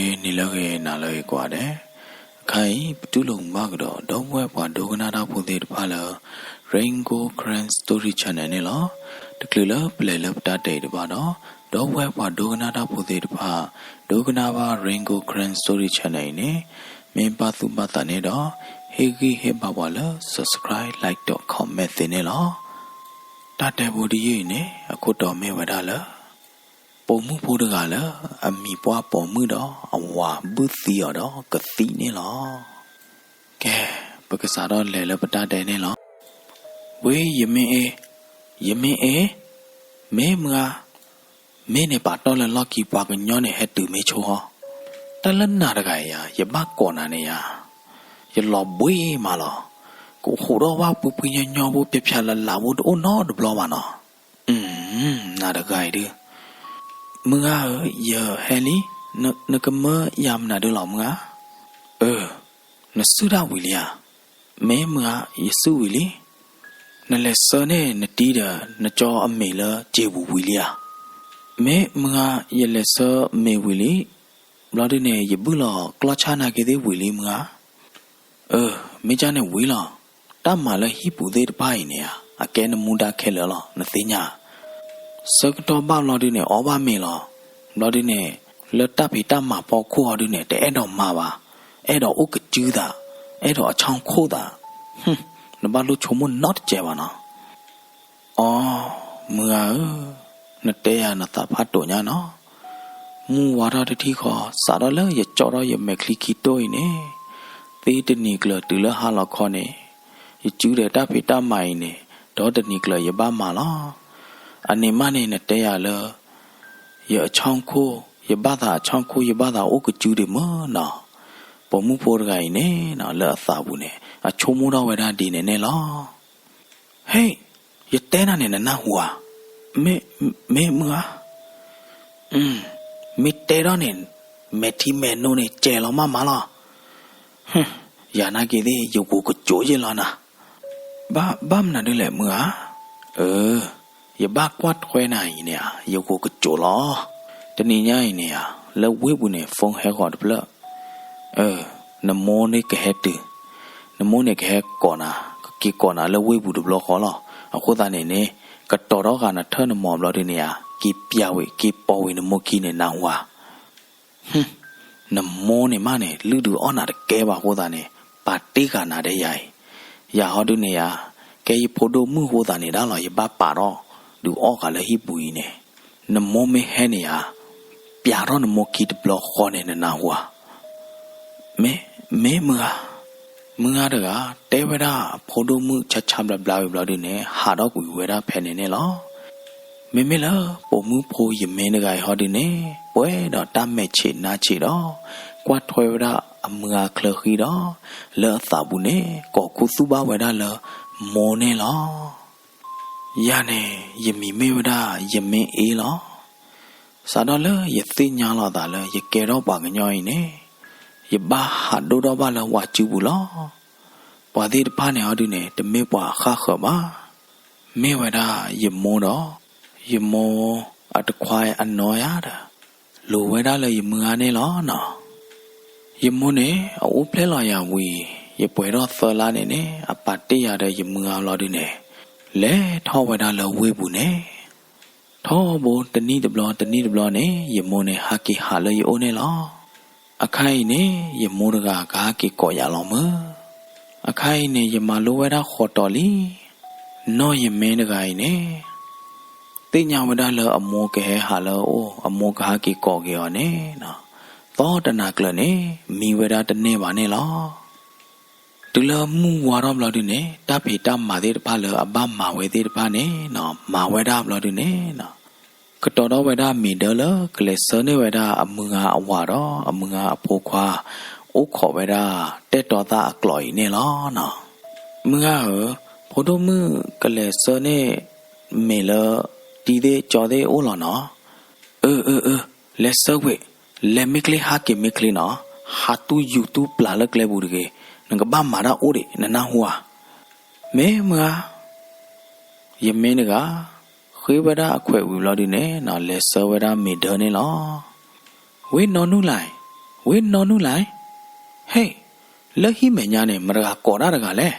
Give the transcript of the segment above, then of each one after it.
မုၢ်ဂ့ၤ, နံၤလၢဂ့ၤ, နၤလၢဂ့ၤကိးဂၤဒဲး. အခါအံၤ ပတူၢ်လိာ်မုာ်ဘၣ်ကဒီး ဒီပုၢ်ဝဲၢ်ပှၤဒိကနၣ်တၢ်ဖိသ့ၣ်တဖၣ်လၢ Rain Gold Karen Story Channel န့ၣ်လီၤ. တချုးလၢပလဲၤလၢပတၢ်တဲာ်အံၤတဘၣ်ဒီး ဒီပုၢ်ဝဲၢ်ပှၤဒိကနၣ်တၢ်ဖိသ့ၣ်တဖၣ် ဒိကနၣ်ဘၣ် Rain Gold Karen Story Channel အံၤန့ၣ် မ့ၢ်ဘၣ်သူၣ်ဘၣ်သးန့ၣ်ဒီး ဟ့ၣ်ဂံၢ်ဟ့ၣ်ဘါပှၤလၢ subscribe, like ဒီး comment သ့န့ၣ်လီၤ. တၢ်တဲဖိတယုၢ်အံၤန့ၣ် အခိၣ်တီမ့ၢ်ဝဲဒၣ်လၢ ပိာ်မုၣ်ဖိတဂၤလၢ အမံၤပှၢ်ပိာ်မုၣ်ဒီးအဝၤဘုၣ်သံအီၤဒီးကသံန့ၣ်လီၤ. ကဲ, ပကစးထီၣ်လဲၤလၢပတၢ်တဲန့ၣ်လီၤ. ဝ့, ယမ့ၢ်အ့, ယမ့ၢ်အ့, မ့ၢ်မုၢ်ဧါ, မ့ၢ်န့ၣ်ပာ်တီၢ်လၢလီၢ်ခံ ပှၤကညီန့ၣ်ဟဲတုၤမ့ၢ်ဆိဟီ, တၢ်လၢနၤတဂၤအံၤဧါ, ယဘၣ်ကိးနၤန့ၣ်ဧါ, ယလီၤဘှံးမးလီၤ. ကအိၣ်ဒီးဝဲပှ့ၤပှ့ၤညီညီဖိ ဖျါဖျါလးလးဖိ တအိၣ်နီတဘျီဘၣ်နီၤ. နၤတဂၤအံၤဒုး, မုၢ်ဂၤဧၢ, ယဟဲလံ, နကမၢယၤမနုၤဒုးလီၤမုၢ်ဂၤ. အၢ, နစုၣ်တၢ်ဝံၤလံဧါ. မ့ၢ်မုၢ်ဂၤ, ယစုၣ်ဝံၤလံ. နလဲၤဆှၢန့ၢ်နတံၤဒီး နကၠီအမ့ၤလၢစ့ပူၤဝံၤလံဧါ. မ့ၢ်မုၢ်ဂၤ, ယလဲၤဆှၢမ့ၤဝံၤလံ. ဘျီဒုန့ၣ် ယဘုၣ်လီၤကျီၢ်ဆၣ်နာ်က့ၤသ့ၣ်ဝံၤလံမုၢ်ဂၤ. အၢ, မ့ၢ်ကန့ၣ်ဝံၤလီၤ. တၢ်မၤလၢဟံၣ်ပူၤသ့ၣ်တဖၣ်အံၤန့ၣ်ဧါ, အကဲနမူဒါခဲလၢာ်လီၤ, နသ့ၣ်ညါ. ဆၢကတီၢ်ဘၣ်ဘျီဒုန့ၣ် အီၣ်ဘၣ်မ့ၤလီၤ. ဘျီဒုန့ၣ် လၢတၢ်ဖံးတၢ်မၤဖီခိၣ်အီၤဒုန့ၣ် တအဲၣ်ဒိးမၤဘၣ်, အဲၣ်ဒိးအိၣ်ကစုသး, အဲၣ်ဒိးအဆီၣ်ခိၣ်သး. နဘၣ်လိၣ်ဆိကမိၣ်နီတစဲးဘၣ်နီၤ. အိ, မုၢ်ဂၤဧၢ, နတဲယၤနသးဖးဒိၣ်ညါနီၤ. မုၢ်ဝါထီၣ်တထံၣ်ဃီ စးထီၣ်လၢယကၠီထီၣ်ယမဲာ်ချံခံတိၢ်အံၤန့ၣ်, သ့တနံၤကျၢၤတုၤလၢဟါလီၤခီန့ၣ်, ယစုဒီးတၢ်ဖံးတၢ်မၤအံၤန့ၣ်, ဒီတနံၤကျၢၤယဘၣ်မၤလီၤ. အန့ၣ်မးန့ၣ် နတဲယၤလၢ ယအဆီၣ်ခိၣ်, ယဘၣ်သးအဆီၣ်ခိၣ် ယဘၣ်သးအိၣ်ကစုဒံးမၢနီၤ. ပိာ်မုၣ်ဖိတဂၤအံၤန့ၣ်နီၤ လၢအသးပူၤန့ၣ် အဆိကမိၣ်ထီၣ်ဝဲဒၣ်ဒ်န့ၣ်န့ၣ်လီၤ. ဟ့ၣ်, ယတဲနၤန့ၣ် နနၢ်ဟူဧါ. မ့ၢ်, မ့ၢ်မုၢ်ဧါ. မ့ၢ်တဲထီၣ်န့ၣ် မဲာ်ထံမဲာ်နိန့ၣ် စဲးလီၤမးမးလီၤ. ယၤနာ်က့ၤသ့ၣ် ယဂိာ်ကစိၤယ့ၢ်လီၤနၤ. ဘၣ်, ဘၣ်မနုၤဒ်လဲၣ်မုၢ်ဧါ. အၢ, ယဘၣ်ကွၢ်ထွဲနၤအံၤန့ၣ်ဧါ, ယဂိာ်ကစိၤလီၤ. တနံၤညါအံၤန့ၣ်ဧါ, လၢဝ့ၢ်ပူၤန့ၣ် phone ဟဲဃီၤတဖျၢၣ်. အၢ, နမိၢ်န့ၣ်ကဟဲတုၤ, နမိၢ်န့ၣ်ကဟဲကိးနၤ, ကက့ၤကိးနၤလၢဝ့ၢ်ပူၤတဘျီဃီလီၤ. အဃိသတးန့ၣ်န့ၣ် ကတီၤထီၣ်ဃာ်နထၢၣ်နမီၤဘျီဒုန့ၣ်ဧါ, က့ၤပျးဝံၤ က့ၤပိာ်ဝံၤနမိၢ်ခံန့ၣ် နၢ်ဟူဧါ. နမိၢ်န့ၣ်မးန့ၣ် လုၢ်ဒုးအီၣ်နၤတကဲဘၣ်အဃိသတးန့ၣ် ပာ်တ့ၢ်ဃာ်နၤဒီးယၤအံၤ. ယၤဟီဒုန့ၣ်ဧါ, ကဲယဖိဒိၣ်မုၣ်အဃိသတးန့ၣ်ဒၣ်လီၤ ယဘၣ်ပာ်ထီၣ်ဒုးအီၣ်ဃာ်လၢဟံၣ်ပူၤအံၤန့ၣ်. နမိၢ်မ့ၢ်ဟဲန့ၣ်ဧါ, ပျးထီၣ်နမိၢ်ခံတဘျီဃီန့ၣ် နနၢ်ဟူဧါ. မ့ၢ်, မ့ၢ်မုၢ်ဧါ. မုၢ်ဂၤတဂၤ တဲဝဲဒၣ်အဖိဒိၣ်မုၣ်ဆါဆါဘျါဘျါဝံၤဘျီဒုန့ၣ် ဟးထီၣ်ကွံာ်ဝဲဒၣ်ဖဲန့ၣ်န့ၣ်လီၤ. မ့မ့ၢ်လၢပိာ်မုၣ်ဖိယမ့ၢ်တဂၤအံၤဟီဒုန့ၣ် ပှဲၤဒီးတၢ်မဲာ်ဆံးနါဆံးဒီး ကွၢ်ထွဲဝဲဒၣ်အမုၢ်ဂၤချၢဃံဒီး လၢအသးပူၤန့ၣ် ကိးခူသူၣ်ဘၣ်ဝဲဒၣ်လၢမိၢ်န့ၣ်လီၤ. ယၤန့ၣ် ယမံၤမ့ၢ်ဝဲဒၣ်ယမ့ၢ်အ့လီၤ. စးထီၣ်လၢယသ့ၣ်ညါလီၤသးလၢယကဲထီၣ်ပှၤကညီအံၤန့ၣ် ယဘၣ်ဟးဒိၣ်ထီၣ်ဘၣ်လၢဝၤစုပူၤလီၤ. ပှၤသ့ၣ်တဖၣ်န့ၣ်ဟီဒုန့ၣ် တမ့ၢ်ပှၤအဃၣ်ဃၢၤဘၣ်. မ့ၢ်ဝဲဒၣ်ယမိၢ်ဒီး ယမိၢ်အတခွါအနီၢ်ယၤဒီး လိၤဝဲဒၣ်လၢယမုၢ်ဂၤန့ၣ်လီၤနီၤ. ယမိၢ်န့ၣ် အအိၣ်ဖျဲၣ်လီၤယၤဝံၤ ယပှဲၤထီၣ်သၢလါန့ၣ်န့ၣ် အပာ်တ့ၢ်ယၤဒီးယမုၢ်ဂၤဘျီဒုန့ၣ် လဲၤထီၣ်ဝဲဒၣ်လၢဝ့ၢ်ပူၤန့ၣ် ထီဘိတနံၣ်တဘျီ တနံၣ်တဘျီန့ၣ် ယမိၢ်န့ၣ်ဟးက့ၤဟးလၢယအိၣ်န့ၣ်လီၤ. အခါအံၤန့ၣ် ယမိၢ်တဂၤကဟဲက့ၤကိးယၤလီၤမၢ်. အခါအံၤန့ၣ် ယမၤလိဝဲဒၣ်ဃီးတီၤလံ. နီၢ်ယမ့ၢ်တဂၤအံၤန့ၣ် သ့ၣ်ညါဝဲဒၣ်လၢအမိၢ်ကဟဲဟးလၢအအိၣ် အမိၢ်ကဟဲက့ၤကိးက့ၤအီၤန့ၣ် သီတနၤကျၢၤန့ၣ် မံဝဲဒၣ်တန့ၢ်ဘၣ်န့ၣ်လီၤ. တုၤလၢမုၢ်ဝါထီၣ်ဘျီဒုန့ၣ် တၢ်ဖံးတၢ်မၤသ့ၣ်တဖၣ်လၢအဘၣ်မၤဝဲသ့ၣ်တဖၣ်န့ၣ် မၤဝဲဒၣ်ဘျီဒုန့ၣ် ကတီၤထီၣ်ဝဲဒၣ်မ့ၤဒၢလၢကလဲၤဆှၢန့ၢ်ဝဲဒၣ်အမုၢ်ဂၤအဝၤဒီး အမုၢ်ဂၤအဖိခွါ အိၣ်ခိးဝဲဒၣ်တဲာ်တီသၣ်အကျိာ်အံၤန့ၣ်လီၤ. မုၢ်ဂၤဧၢ, ဖိဒိၣ်မုၣ်ကလဲၤဆှၢန့ၢ်မ့ၤလၢ တံၤသ့ၣ်ကၠီသ့ၣ်အိၣ်လီၤနီၤ. အၢ အၢ အၢ, လဲၤဆှၢကွံာ်, လဲၤမ့ၢ်ချ့ဟးက့ၤမ့ၢ်ချ့နီၤ, ဟးတူၢ်ယူၤတူၢ်ပျၢ်လၢကျဲပူၤတဂ့ၤ, နကဘၣ်မၤတၢ်အိၣ်ဒံး နနၢ်ဟူဧါ. မ့ၢ်မုၢ်ဂၤ ယမ့ၢ်တဂၤ ဃ့ဝဲဒၣ်အခွဲးဝံၤဘျီဒုန့ၣ် လဲၤဆှၢဝဲဒၣ်မ့ၤဒၢန့ၣ်လီၤ. ဝ့ၢ်နီၢ်နုၢ်လၢ်, ဝ့ၢ်နီၢ်နူၢ်လၢ်, ဟဲ, လၢဟံၣ်မဲာ်ညါန့ၣ် မတၤတဂၤကိးတၢ်တဂၤလဲၣ်.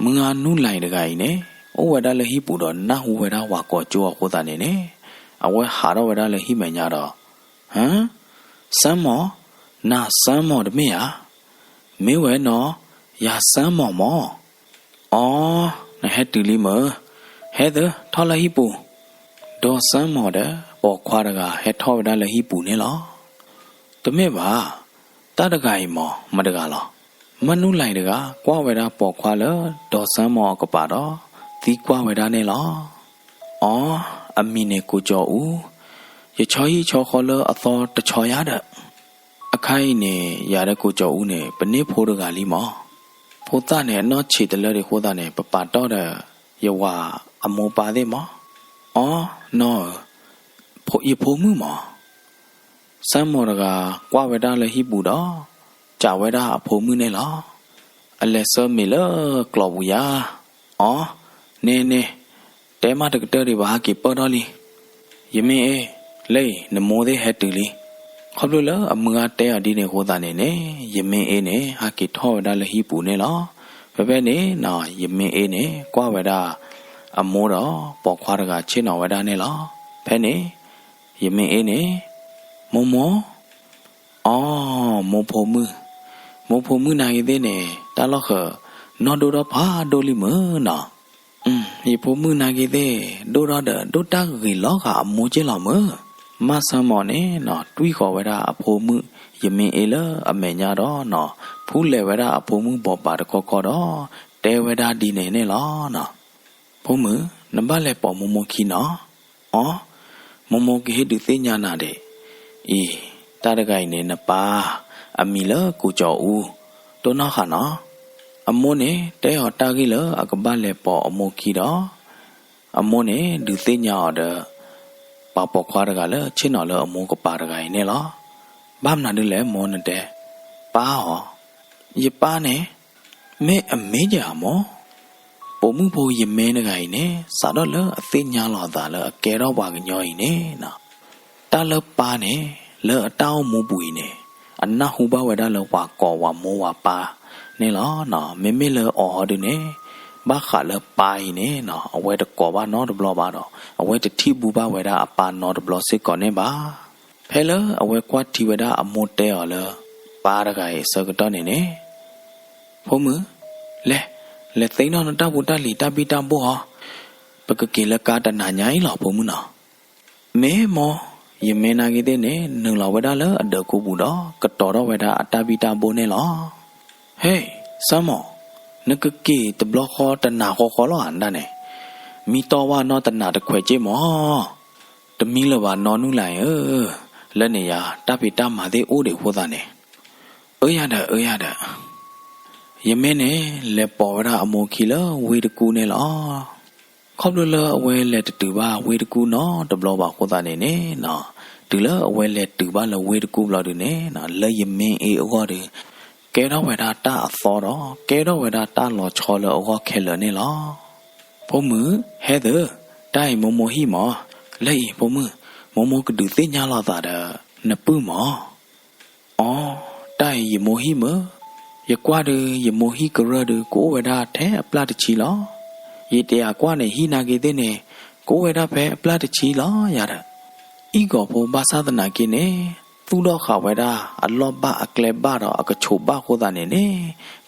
မုၢ်ဂၤနူၢ်လၢ်တဂၤအံၤန့ၣ် အိၣ်ဝဲဒၣ်လၢဟံၣ်ပူၤဒီး နၢ်ဟူဝဲဒၣ်ဝၤကိးကၠိအဃိသတးန့ၣ်န့ၣ်, အဝဲဟးထီၣ်ဝဲဒၣ်လၢဟံၣ်မဲာ်ညါဒီး, ဟၢ, စၢမီၢ်, နၤစၢမီၢ်တမ့ၢ်ဧါ. မ့ၢ်ဝဲနီၤ, ယၤစၢမီၢ်မၢ်. အိ, နဟဲတုၤလံမၢ်, ဟဲသၢထီၣ်လၢဟံၣ်ပူၤ. ဒီးစၢမီၢ်ဒီးပိာ်ခွါတဂၤဟဲထီၣ်ဝဲဒၣ်လၢဟံၣ်ပူၤန့ၣ်လီၤ. တမ့ၢ်ဘၣ်, တၢ်တဂၤအံၤမၢ်မတၤတဂၤလီၤ. မၢ်နူၢ်လၢ်တဂၤ ကွၢ်ဝဲဒၣ်ပိာ်ခွါလၢဒီးစၢမီၢ်အကပၤဒီး သံကွၢ်ဝဲဒၣ်န့ၣ်လီၤ. အိ, အမံၤန့ၣ်ကိးကၠီအူ, ယဆီဟံၣ်ဆီဃီလၢအသီတဆီယါဒီး အခါအံၤန့ၣ် ယၤဒီးကိးကၠီအူန့ၣ် ပန့ၢ်ဖိတဂၤလံမၢ်. ဖိသၣ်န့ၣ် အနီၢ်ဆံးတလၢဒံးအဃိသတးန့ၣ် ပပာ်တီၢ်ဒီးယဝၤအမိၢ်ပၢ်သ့ၣ်မၢ်. အိ, နီၢ်ဧၢ, ယဖိမုၣ်မၢ်. စၢမီၢ်တဂၤကွၢ်ဝဲဒၣ်လၢဟံၣ်ပူၤဒီး စံးဝဲဒၣ်အဖိမုၣ်န့ၣ်လီၤ. အလဲၤဆၢမ့ၤလၢကျိးပူၤယါ. အိ, န့ၣ်န့ၣ်, တဲမးတကတၢၢ်ဒံး ပဟးက့ၤပၢၢ်ထီၣ်လံ. ယမ့ၢ်အ့, လၢအံၤ နမိၢ်သ့ၣ်ဟဲတုၤလံ. ခီဖျိလၢအမုၢ်ဂၤတဲအီၤဒ်န့ၣ်အဃိသတးန့ၣ်န့ၣ် ယမ့ၢ်အ့န့ၣ် ဟဲက့ၤထီၣ်ဝဲဒၣ်လၢဟံၣ်ပူၤန့ၣ်လီၤ. ဖဲဖဲန့ၣ်နီၤ ယမ့ၢ်အ့န့ၣ် ကွၢ်ဝဲဒၣ်အမိၢ်ဒီးပိာ်ခွါတဂၤဆ့ၣ်နီၤဝဲဒၣ်န့ၣ်လီၤ. ဖဲန့ၣ် ယမ့ၢ်အ့န့ၣ်, မိၢ်မိၢ်, အိ, မိၢ်ဖိမုၣ်, မိၢ်ဖိမုၣ်နာ်က့ၤသ့ၣ်န့ၣ် တၢ်လီၢ်ဃၢၤ နီၢ်ဒိၣ်ထီၣ်ဖးဒိၣ်လံမၢ်နီၤ. ယဖိမုၣ်နာ်က့ၤသ့ၣ် ဒိၣ်ထီၣ်ဒီး ဒိၣ်တၢ်ဂ့ၤလီၤဃာ်အမိၢ်က့ၢ်လီၤမၢ်. မၢ်စၢမီၢ်န့ၣ်နီၤ တွံၢ်ဃီၤဝဲဒၣ်အဖိမုၣ် ယမ့ၢ်အ့လၢအမဲာ်ညါဒီးနီၤ ဖူလဲၤဝဲဒၣ်အဖိမုၣ်ဘိးဘၣ်တခီခီဒီး တဲဝဲဒၣ်ဒ်န့ၣ်န့ၣ်လီၤ. ဖိမုၣ်, နဘၣ်လဲၤပိာ်မိၢ်မိၢ်ခံနီၤ. အိ, မိၢ်မိၢ်ကဟ့ၣ်ဒုးသ့ၣ်ညါနၤဒံး. အံၤ, တၢ်တဂၤအံၤန့ၣ် နပၢ်, အမံၤလၢကိးကၠီအူ, တိၢ်နီၣ်ဃာ်နီၤ. အမိၢ်န့ၣ် တဲအီၤတၢ်ဂ့ၢ်လၢအကဘၣ်လဲၤပိာ်အမိၢ်ခံဒီး အမိၢ်န့ၣ် ဒုးသ့ၣ်ညါအီၤဒီး ပှၤပိာ်ခွါတဂၤလၢဆ့ၣ်နီၤလၢအမိၢ်ကပၤတဂၤအံၤန့ၣ်လီၤ. ဘၣ်မနုၤဒ်လဲၣ်မိၢ်နတဲ, ပၢ်ဧၢ, ယပၢ်န့ၣ် မ့ၢ်အမ့ၢ်ဧါမၢ်. ပိာ်မုၣ်ဖိယမ့ၢ်တဂၤအံၤန့ၣ် စးထီၣ်လၢအသ့ၣ်ညါလီၤအသးလၢအကဲထီၣ်ပှၤကညီအံၤန့ၣ် တၢ်လၢပၢ်န့ၣ် လၢအတၢ်အိၣ်မူပူၤအံၤန့ၣ် အနၢ်ဟူဘၣ်ဝဲဒၣ်လၢပှၤကိးဝၤမိၢ်ဝၤပၢ်န့ၣ်လီၤ. မ့မ့ၢ်လၢအီၤဟီဒုန့ၣ် ဘၣ်ဃးလၢပၢ်အံၤန့ၣ် အဝဲတကိးဘၣ်နီတဘျီဘၣ်ဒီး အဝဲတထံၣ်ဘူးဘၣ်ဝဲဒၣ်အပၢ်နီတဘျီစ့ၢ်ကီးန့ၣ်ဘၣ်. ဖဲလၢအဝဲကွၢ်ထံဝဲဒၣ်အမိၢ်တဲအီၤလၢ ပၢ်တဂၤအံၤအဆၢကတီၢ်န့ၣ်န့ၣ်, ဖိမုၣ်, လဲၤ, လဲၤသ့ၣ်နီၣ်နတၢ်ဖိတၢ်လံၤတၢ်ဘံၣ်တၢ်ဘိၣ်ဟီ, ပကက့ၤလၢကါတနၤညါအံၤလီၤ ဖိမုၣ်နီၤ. မ့ၢ်မိၢ်, ယမ့ၢ်နာ်က့ၤသ့ၣ်န့ၣ် နုာ်လီၤဝဲဒၣ်လၢအဒၢးကိးပူၤဒီး ကတီၤထီၣ်ဝဲဒၣ်အတၢ်ဘံၣ်တၢ်ဘိၣ်န့ၣ်လီၤ. ဟဲ, စၢမီၢ်, နကက့ၤတဘျီဃီတနၤဃီဃီလီၤဧါဒၣ်န့ၣ်, မံတီၢ်ဝဲနီတနၤတခွဲးက့ၢ်မၢ်. တမံလၢၤဘၣ်နီၢ်နုၢ်လၢ်အံၤဧၢ, လၢန့ၣ်ယၤ တၢ်ဖံးတၢ်မၤသ့ၣ်အိၣ်ဒံးအဃိသတးန့ၣ်, အၢယၤဒီး အၢယၤဒီး, ယမ့ၢ်န့ၣ် လဲၤပိာ်ဝဲဒၣ်အမိၢ်ခံလၢဝ့ၢ်တကူၣ်န့ၣ်လီၤ. ခီဖျိလၢအဝဲလဲၤတတုၤဘၣ်ဝ့ၢ်တကူၣ်နီတဘျီဘၣ်အဃိသတးန့ၣ်န့ၣ်, တုၤလၢအဝဲလဲၤတုၤဘၣ်လၢဝ့ၢ်တကူၣ်ဘျီဒုန့ၣ် လၢယမ့ၢ်အ့အဂီၢ်ဒီး ကဲထီၣ်ဝဲဒၣ်တၢ်အသီဒီး ကဲထီၣ်ဝဲဒၣ်တၢ်လီၤဆီလၢအဂီၢ်ခဲလၢာ်န့ၣ်လီၤ. ဖိမုၣ်, ဟဲသၢ, တၢ်အံၤမိၢ်မိၢ်ဟံၣ်မၢ်, လၢအံၤဖိမုၣ်, မိၢ်မိၢ်ကဒုးသ့ၣ်ညါလီၤသးဒီး နပုၢ်မၢ်. အိ, တၢ်အံၤယမိၢ်ဟံၣ်မၢ်, ယကွၢ်ဒီး ယမိၢ်ဟံၣ်ကရၢၢ်ဒီး ကအိၣ်ဝဲဒၣ်ထဲအပျၢ်တဆံလီၤ. ယတယာ်ကွၢ်န့ၣ် ဟံၣ်နာ်က့ၤသ့ၣ်န့ၣ် ကအိၣ်ဝဲဒၣ်ဖဲအပျၢ်တဆံလီၤယၤဒီး, အံၣ်ဂီၤဖိဘၣ်ဆၣ်သနာ်က့န့ၣ် သူၣ်ထီၣ်ဃာ်ဝဲဒၣ်အလီၢ်ဘၣ်အကျဲဘၣ်ဒီးအကဆိးဘၣ်အဃိသတးန့ၣ်န့ၣ်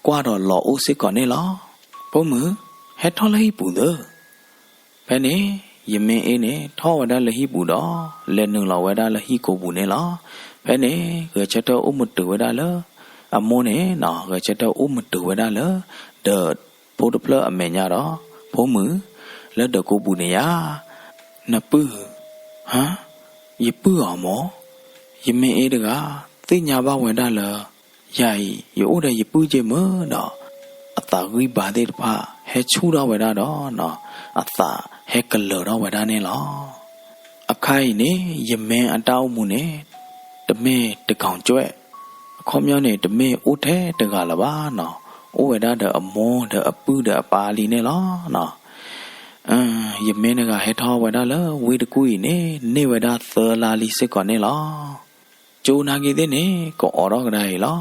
ကွၢ်ဒီးလီၤအိၣ်စ့ၢ်ကီးန့ၣ်လီၤ. ဖိမုၣ်, ဟဲထီၣ်လၢဟံၣ်ပူၤသၢ. ဖဲန့ၣ် ယမ့ၢ်အ့န့ၣ် ထီၣ်ဝဲဒၣ်လၢဟံၣ်ပူၤဒီး လဲၤနုာ်လီၤဝဲဒၣ်လၢဟံၣ်ကိာ်ပူၤန့ၣ်လီၤ. ဖဲန့ၣ် ဂဲၤဆၢထၢၣ်အိၣ်မုာ်တုာ်ဝဲဒၣ်လၢ အမိၢ်န့ၣ်နီၤ ဂဲၤဆၢထၢၣ်အိၣ်မုာ်တုာ်ဝဲဒၣ်လၢ ဒီးဖိတဖျၢၣ်အမဲာ်ညါဒီး ဖိမုၣ်, လၢဒၢးကိာ်ပူၤန့ၣ်ယၤ နပုၢ်, ဟါ, ယပုၢ်အီၤမၢ်, ယမ့ၢ်အ့တဂၤ သ့ၣ်ညါဘၣ်ဝဲဒၣ်လၢ ယၤအံၤ ယအိၣ်ဒီးယပုၢ်က့မၢ်ဒီး အသးဂံၢ်ဘါသ့ၣ်တဖၣ် ဟဲဆူၣ်ထီၣ်ဝဲဒၣ်ဒီးနီၤ အသးဟဲကလၢၤထီၣ်ဝဲဒၣ်န့ၣ်လီၤ. အခါအံၤန့ၣ် ယမ့ၢ်အတၢ်အိၣ်မူန့ၣ် တမ့ၢ်တကီၤကွဲၢ်, အခီပညီန့ၣ် တမ့ၢ်အိၣ်ထဲတဂၤလၢၤဘၣ်နီၤ, အိၣ်ဝဲဒၣ်ဒီးအမိၢ်ဒီးအပုၢ်ဒီးအပၢ်လံန့ၣ်လီၤ. ယမ့ၢ်တဂၤဟဲထီၣ်ဝဲဒၣ်လၢဝ့ၢ်တကူၣ်အံၤန့ၣ် န့ၢ်ဝဲဒၣ်သၢလါလံစ့ၢ်ကီးန့ၣ်လီၤ. ကၠိနာ်က့သ့ၣ်န့ၣ် ကအိးထီၣ်ကဒါအံၤလီၤ.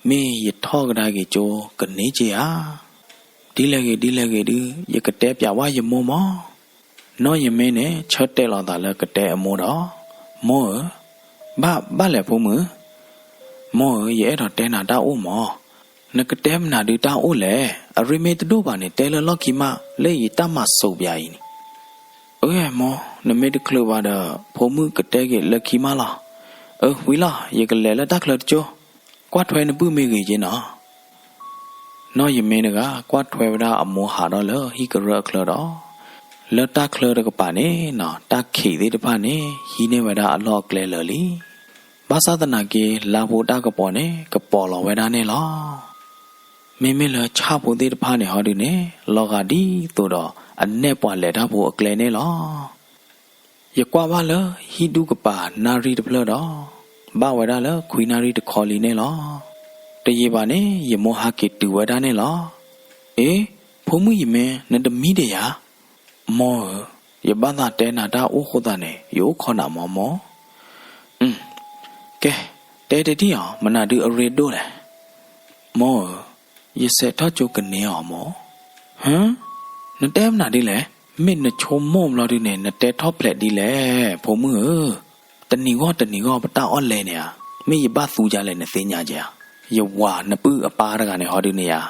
မ့ၢ်ယထီၣ်ကဒါက့ၤကၠိ ကန့ၢ်က့ၤဧါ. ဒ်လဲၣ်ဂ့ၤဒ်လဲၣ်ဂ့ၤဒုး ယကတဲပၠးဝဲယမိၢ်မၢ်. နီၢ်ယမ့ၢ်န့ၣ် ဆၢတဲာ်လီၤသးလၢကတဲအမိၢ်ဒီး, မိၢ်ဧၢ, ဘၣ်ဘၣ်လဲၣ်ဖိမုၣ်, မိၢ်ဧၢ, ယအဲၣ်ဒိးတဲနၤတၢ်အိၣ်မၢ်. နကတဲမနုၤဒုးတၢ်အိၣ်လဲၣ်. အရ့မ့ၢ်တဒိၣ်ဘၣ်န့ၣ် တဲလၢလီၢ်ခံမး လၢယတၢ်မၤစိးပၠးအံၤန့ၣ်. အၢ မိၢ်, နမ့ၢ်တချုးဘၣ်ဒီး ဖိမုၣ်ကတဲက့ၤလၢခံမးလီၤ. အၢ ဝံၤလီၤ, ယကလဲၤလၢတၢ်ချၢတကၠိ, ကွၢ်ထွဲနပုၢ်မ့ၢ်ဂ့ၤက့နီၤ. နီၢ်ယမ့ၢ်တဂၤ ကွၢ်ထွဲဝဲဒၣ်အမိၢ်ဟးထီၣ်လၢဟံၣ်ကရၢၢ်အချၢဒီး, လၢတၢ်ချၢတကပၤန့ၣ်နီၤ တၢ်ခံးသ့ၣ်တဖၣ်န့ၣ် ဟံးန့ၢ်ဝဲဒၣ်အလီၢ်အကျဲလၢာ်လံ. ဘၣ်ဆၣ်သနာ်က့ လါဖိတၢ်ကပီၤန့ၣ် ကပီၤလီၤဝဲဒၣ်န့ၣ်လီၤ. မ့မ့ၢ်လၢဆၣ်ဖိသ့ၣ်တဖၣ်န့ၣ်ဟီဒုးန့ၣ် လီၤဂာ်ဒ်သိးဒီး အနဲၣ်ပှၤလဲၤတၢ်ဖိအကျဲန့ၣ်လီၤ. ယကွၢ်ဘၣ်လၢဟံၣ်ဒူၣ်ကပၤနၣ်ရံၣ်တဖျၢၣ်ဒီး, ဘၣ်ဝဲဒၣ်လၢခွံနၣ်ရံၣ်တခီလံန့ၣ်လီၤ. တယံာ်ဘၣ်န့ၣ် ယမိၢ်ဟးက့ၤတုၤဝဲဒၣ်န့ၣ်လီၤ. အ့, ဖိမုၣ်ယမ့ၢ် နတမံဒံးဧါ. မိၢ်ဧၢ, ယဘၣ်သးတဲနၤတၢ်အိၣ်ဃိသးန့ၣ် ယအိၣ်ခိးနၤမၢ်မိၢ်. အၢ, ကဲ, တဲတထံၣ်အီၤ မနုၤဒုးအရ့ဒိၣ်လဲၣ်. မိၢ်ဧၢ, ယဆဲးထီၣ်ကၠိကန့ၢ်အီၤမိၢ်. ဟၢ, နတဲမနုၤဒ်လဲၣ်. မ့ၢ်နဆိကမိၣ်ဘျီဒုးန့ၣ် နတဲထီၣ်ဖျဲးဒ်လဲၣ် ဖိမုၣ်ဧၢ. တနံၤဂီၢ်တနံၤဂီၢ် ပတၢ်အီၣ်လဲန့ၣ်ဧါ, မ့ၢ်ယဘၣ်သူယၤလဲၣ် နသ့ၣ်ညါက့ၤဧါ. ယဝၤနပုၢ်အပၢ်တဂၤန့ၣ်ဟီဒုးန့ၣ်ဧါ.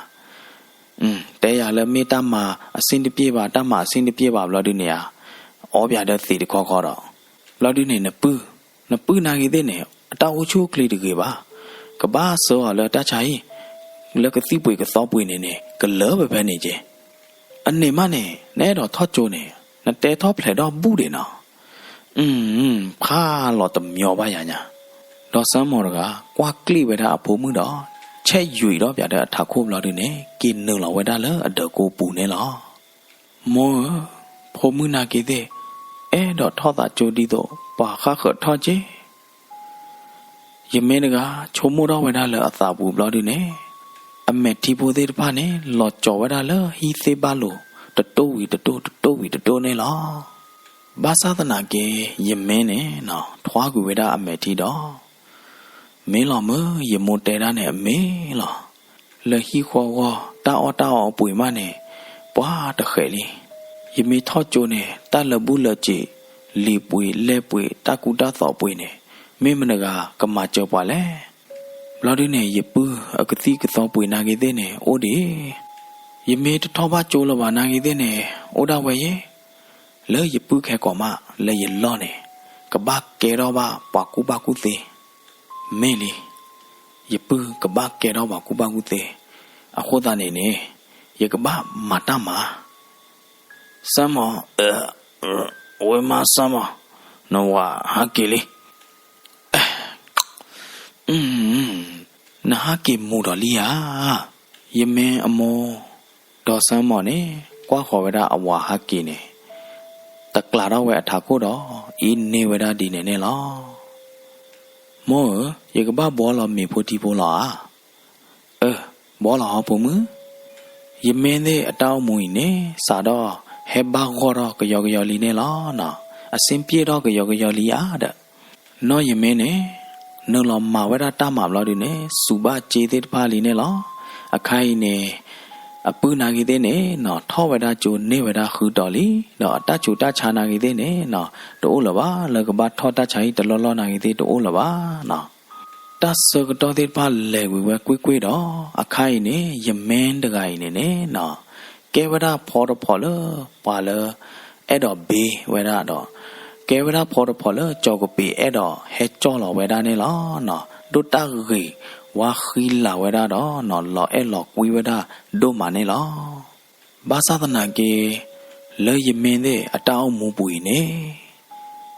တဲယၤလၢမ့ၢ်တၢ်မၤအဆ့ၣ်တပျ့ၢ်ဘၣ် တၢ်မၤအဆ့ၣ်တပျ့ၢ်ဘၣ်ဘျီဒုးန့ၣ်ဧါ, အီပၠးဒီးသံးတခီခီဒီး, ဘျီဒုးန့ၣ် နပုၢ်, နပုၢ်နာ်က့သ့ၣ်န့ၣ် အတၢ်အိၣ်ဆူၣ်အိၣ်ချ့တဂ့ၤဘၣ်. ကဘၣ်ဆှၢအီၤလၢတၢ်ဆါဟံၣ် လၢကသံၣ်ပှ့ၤကသီပှ့ၤန့ၣ်န့ၣ် ကလၢာ်ဖဲဖဲန့ၣ်က့ၤ. အန့ၣ်မးန့ၣ် နအဲၣ်ဒိးထီၣ်ကၠိန့ၣ် နတဲထီၣ်ဖျဲးဒီးဘူၣ်ဒံးနီၤ. အၢ, ဖးလီၤတမံၤဘၣ်ယၤညါ. ဒီးစၢမီၤတဂၤ ကွၢ်ကျ့ၣ်ဝဲဒၣ်အဖိမုၣ်ဒီး ဆဲးယွံာ်ဒီးပၠးဒီးအထးခိၣ်ဘျီဒုးန့ၣ် က့ၤနုာ်လီၤဝဲဒၣ်လၢအဒၢးကိးပူၤန့ၣ်လီၤ. မိၢ်ဧၢ, ဖိမုၣ်နာ်က့သ့ၣ် အဲၣ်ဒိးထီၣ်သးကၠိဒ်သိး ပှၤဃၣ်ဃၢၤထီၣ်က့. ယမ့ၢ်တဂၤ ဆိကမိၣ်ထီၣ်ဝဲဒၣ်လၢအသးပူၤဘျီဒုးန့ၣ်, အမဲာ်ထံဖိသ့ၣ်တဖၣ်န့ၣ် လီၤကၠီၤဝဲဒၣ်လၢဟံၣ်သ့ၣ်ဘၣ်လိၤ တတိၢ်ဝံၤတတိၢ် တတိၢ်ဝံၤတတိၢ်န့ၣ်လီၤ. ဘၣ်ဆၣ်သနာ်က့ ယမ့ၢ်န့ၣ်နီၤ ထွါကွံာ်ဝဲဒၣ်အမဲာ်ထံဒီး မ့ၢ်လီၤမၢ် ယမိၢ်တဲဒၣ်န့ၣ်အမ့ၢ်လီၤ. လၢဟံၣ်ဃီဂီၢ် တၢ်အီၣ်တၢ်အီအပှ့ၤမးန့ၣ် ပှၤတဃဲးလံ. ယမ့ၢ်ထီၣ်ကၠိန့ၣ် တၢ်လၢာ်ဘူၣ်လၢာ်စ့ၤ လံာ်ပှ့ၤလဲၢ်ပှ့ၤ တၢ်ကူတၢ်သိးပှ့ၤန့ၣ် မ့ၢ်မတဂၤကမၤစၢၤပှၤလဲၣ်. ဘျီဒုးန့ၣ် ယပုၢ်အကသံၣ်ကသီပှ့ၤနာ်က့သ့ၣ်န့ၣ် အိၣ်ဒံး. ယမ့ၢ်တထီၣ်ဘၣ်ကၠိလၢၤဘၣ်နာ်က့သ့ၣ်န့ၣ် အိၣ်ဒၣ်ဝဲယဲ လၢယပုၢ်ခဲကိာ်မး လၢယလီၢ်န့ၣ် ကဘၣ်ကဲထီၣ်ဘၣ်ပှၤကူၣ်ဘၣ်ကူၣ်သ့. မ့ၢ်လံ, ယပုၢ်ကဘၣ်ကဲထီၣ်ပှၤကူၣ်ဘၣ်ကူၣ်သ့. အဃိသတးန့ၣ်န့ၣ် ယကဘၣ်မၤတၢ်မၤ. စၢမီၤ, ဝဲမါစၢမီၤ, နဝၤဟးက့ၤလံ. နဟးက့ၤမူၤဒီးလံဧါ. ယမ့ၢ်အမိၢ်, ဒီးစၢမီၤန့ၣ် ကွၢ်ဃီၤဝဲဒၣ်အဝၤဟးက့ၤန့ၣ် တကျးထီၣ်ဝဲအထးခိၣ်ဒီး အ့ၣ်န့ၢ်ဝဲဒၣ်ဒ်န့ၣ်န့ၣ်လီၤ. မိၢ်ဧၢ, ယကဘၣ်ဘှီလီၤမ့ၤဖိထံဖိလီၤဧါ. အၢ, ဘှီလီၤဟီဖိမုၣ်. ယမ့ၢ်သ့ၣ်အတၢ်အိၣ်မူအံၤန့ၣ် စးထီၣ်ဟဲဘၣ်ဂီၢ်ထီၣ်ကယီကယီလံန့ၣ်လီၤ. အဆင်ပြေထီၣ်ကယီကယီလံဧါဒီး နီၢ်ယမ့ၢ်န့ၣ် နုာ်လီၤမၤဝဲဒၣ်တၢ်မၤဘျီဒုးန့ၣ် စူးဘၣ်စ့သ့ၣ်တဖၣ်လံန့ၣ်လီၤ. အခါအံၤန့ၣ် အပုၢ်နာ်က့သ့ၣ်န့ၣ်နီၤ ထီၣ်ဝဲဒၣ်ကၠိန့ၢ်ဝဲဒၣ်ဃုတီၤလံ, ဒီးအတၢ်ဆူးတၢ်ဆါနာ်က့သ့ၣ်န့ၣ်နီၤ တအိၣ်လၢၤဘၣ်, လၢကဘၣ်ထီၣ်တၢ်ဆါဟံၣ်တလီၢ်လီၢ်နာ်က့သ့ၣ်တအိၣ်လၢၤဘၣ်နီၤ. တၢ်ဆၢကတီၢ်သ့ၣ်တဖၣ်လဲၤဝံၤဝဲကွ့ၢ်ကွ့ၢ်ဒီး အခါအံၤန့ၣ် ယမ့ၢ်တဂၤအံၤန့ၣ်န့ၣ်နီၤ ကဲဝဲဒၣ်ဖီတဖီလၢ ပှၤလၢ အဲၣ်ဒိးဘ့ဝဲဒၣ်ဒီး ကဲဝဲဒၣ်ဖီတဖီလၢ ကၠီၤကပ့ၤအဲၣ်ဒိးဟဲကၠီၣ်လီၤဝဲဒၣ်န့ၣ်လီၤနီၤ. ဒိၣ်တၢ်ဂ့ၤဝါဃံလၤဝဲဒၣ်ဒီးနီၤ လီၤအဲၣ်လီၤကွံဝဲဒၣ်ဒိၣ်မးန့ၣ်လီၤ. ဘၣ်ဆၣ်သနာ်က့ လၢယမ့ၢ်သ့ၣ်အတၢ်အိၣ်မူပူၤအံၤန့ၣ်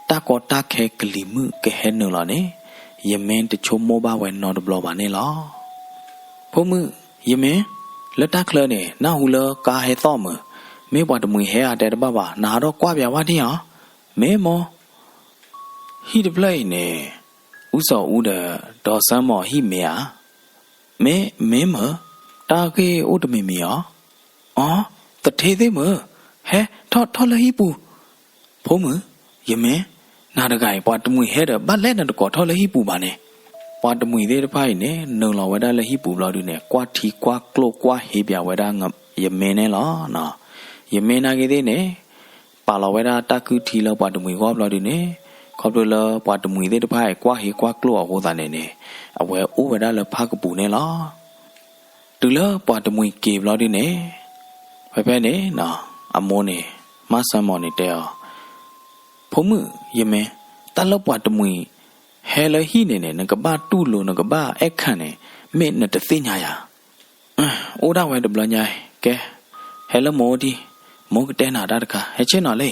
တၢ်ကီတၢ်ခဲကလံၤမုၣ်ကဟဲနုာ်လီၤန့ၣ် ယမ့ၢ်တဆိကမိၣ်ဘၣ်ဝဲနီတဘျီဘၣ်န့ၣ်လီၤ. ဖိမုၣ်, ယမ့ၢ်, လၢတၢ်ချၢန့ၣ် နၢ်ဟူလၢကါဟဲသီၣ်မုာ်, မ့ၢ်ပှၤတမှံၤဟဲဧါတဲတဘၣ်ဘၣ်, နဟးထီၣ်ကွၢ်ပၠးဝဲထံၣ်ဧါ. မ့ၢ်မိၢ်, ဟံၣ်တဖျၢၣ်အံၤန့ၣ် အူစီၤအူဒီး ဒီးစၢမီၤဟံၣ်မ့ၢ်ဧါ. မ့ၢ်, မ့ၢ်မုၢ်, တၢ်ဂ့ၢ်အိၣ်တမံၤမံၤဧါ. အီ, သထ့သ့ၣ်မုၢ်, ဟဲ, ထီၣ်, ထီၣ်လၢဟံၣ်ပူၤ. ဖိမုၣ်, ယမ့ၢ်, နၤတဂၤအံၤ ပှၤတမှံၤဟဲဒီး ဘၣ်လဲၣ်နတကိးထီၣ်လၢဟံၣ်ပူၤဘၣ်န့ၣ်. ပှၤတမှံၤသ့ၣ်တဖၣ်အံၤန့ၣ် နုာ်လီၤဝဲဒၣ်လၢဟံၣ်ပူၤဘျီဒုန့ၣ် ကွၢ်ထံကွၢ်ကျိၣ်ကွၢ်ဟ့ပၠးဝဲဒၣ် ယမ့ၢ်န့ၣ်လီၤ. ယမ့ၢ်နာ်က့သ့ၣ်န့ၣ် ပာ်လီၤဝဲဒၣ်တၢ်ကုၢ်ထံလၢပှၤတမှံၤဂီၢ်ဘျီဒုန့ၣ်, ခီဖျိလၢပှၤတမှံၤသ့ၣ်တဖၣ်အံၤ ကွၢ်ဟ့ကွၢ်ကျိၣ်အဃိသတးန့ၣ်န့ၣ်, အဝဲအိၣ်ဝဲဒၣ်လၢဖၣ်ကပူၤန့ၣ်လီၤ. တုၤလၢပှၤတမှံၤက့ၤဘျီဒုန့ၣ်, ဖဲဖဲန့ၣ် အမိၢ်န့ၣ် မၢ်စၢၤမီၤန့ၣ်တဲအီၤ, ဖိမုၣ်, ယမ့ၢ်, တၢ်လၢပှၤတမှံၤဟဲလၢဟံၣ်န့ၣ်န့ၣ် နကဘၣ်တူၢ်လိာ် နကဘၣ်အဲၣ်ခၣ်န့ၣ် မ့ၢ်နတသ့ၣ်ညါယၤ. အိၣ်ဒၣ်ဝဲတဘျီညါအံၤ, ကဲ, ဟဲလၢမိၢ်အိၣ်ဒံး, မိၢ်ကတဲနၤတၢ်တခါ, ဟဲဆ့ၣ်နီၤလံ.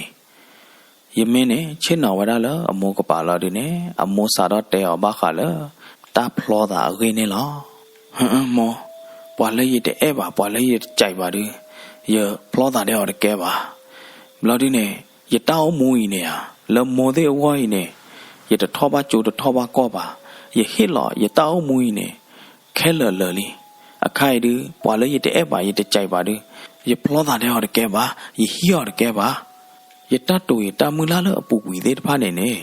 ယမ့ၢ်န့ၣ် ဆ့ၣ်နီၤဝဲဒၣ်လၢအမိၢ်ကပၤလီၤဒုန့ၣ် အမိၢ်စးထီၣ်တဲအီၤဘၣ်ဃးလၢ တၢ်ဖျီသးအဂ့ၢ်န့ၣ်လီၤ. မိၢ်, ပှၤလၢယတအဲၣ်ဘၣ် ပှၤလၢယတကးဘၣ်ဒု, ယဖျီသးဒဲအီၤတကဲဘၣ်. ဘျီဒုန့ၣ် ယတၢ်အိၣ်မူအံၤန့ၣ်ဧါ, လၢမိၢ်သ့ၣ်အဂီၢ်အံၤန့ၣ် ယတထီၣ်ဘၣ်ကၠိတထီၣ်ဘၣ်ကီၢ်ဘၣ်. ယဟ့ၣ်လီၤယတၢ်အိၣ်မူအံၤန့ၣ် ခဲလၢာ်လၢာ်လံ. အခါအံၤဒု ပှၤလၢယတအဲၣ်ဘၣ် ယတကးဘၣ်ဒု, ယဖျီသးဒဲအီၤတကဲဘၣ်, ယဟံးအီၤတကဲဘၣ်. ယတၢ်တိာ်ယတၢ်မုၢ်လၢ်လၢအပူၤကွံာ်သ့ၣ်တဖၣ်န့ၣ်န့ၣ်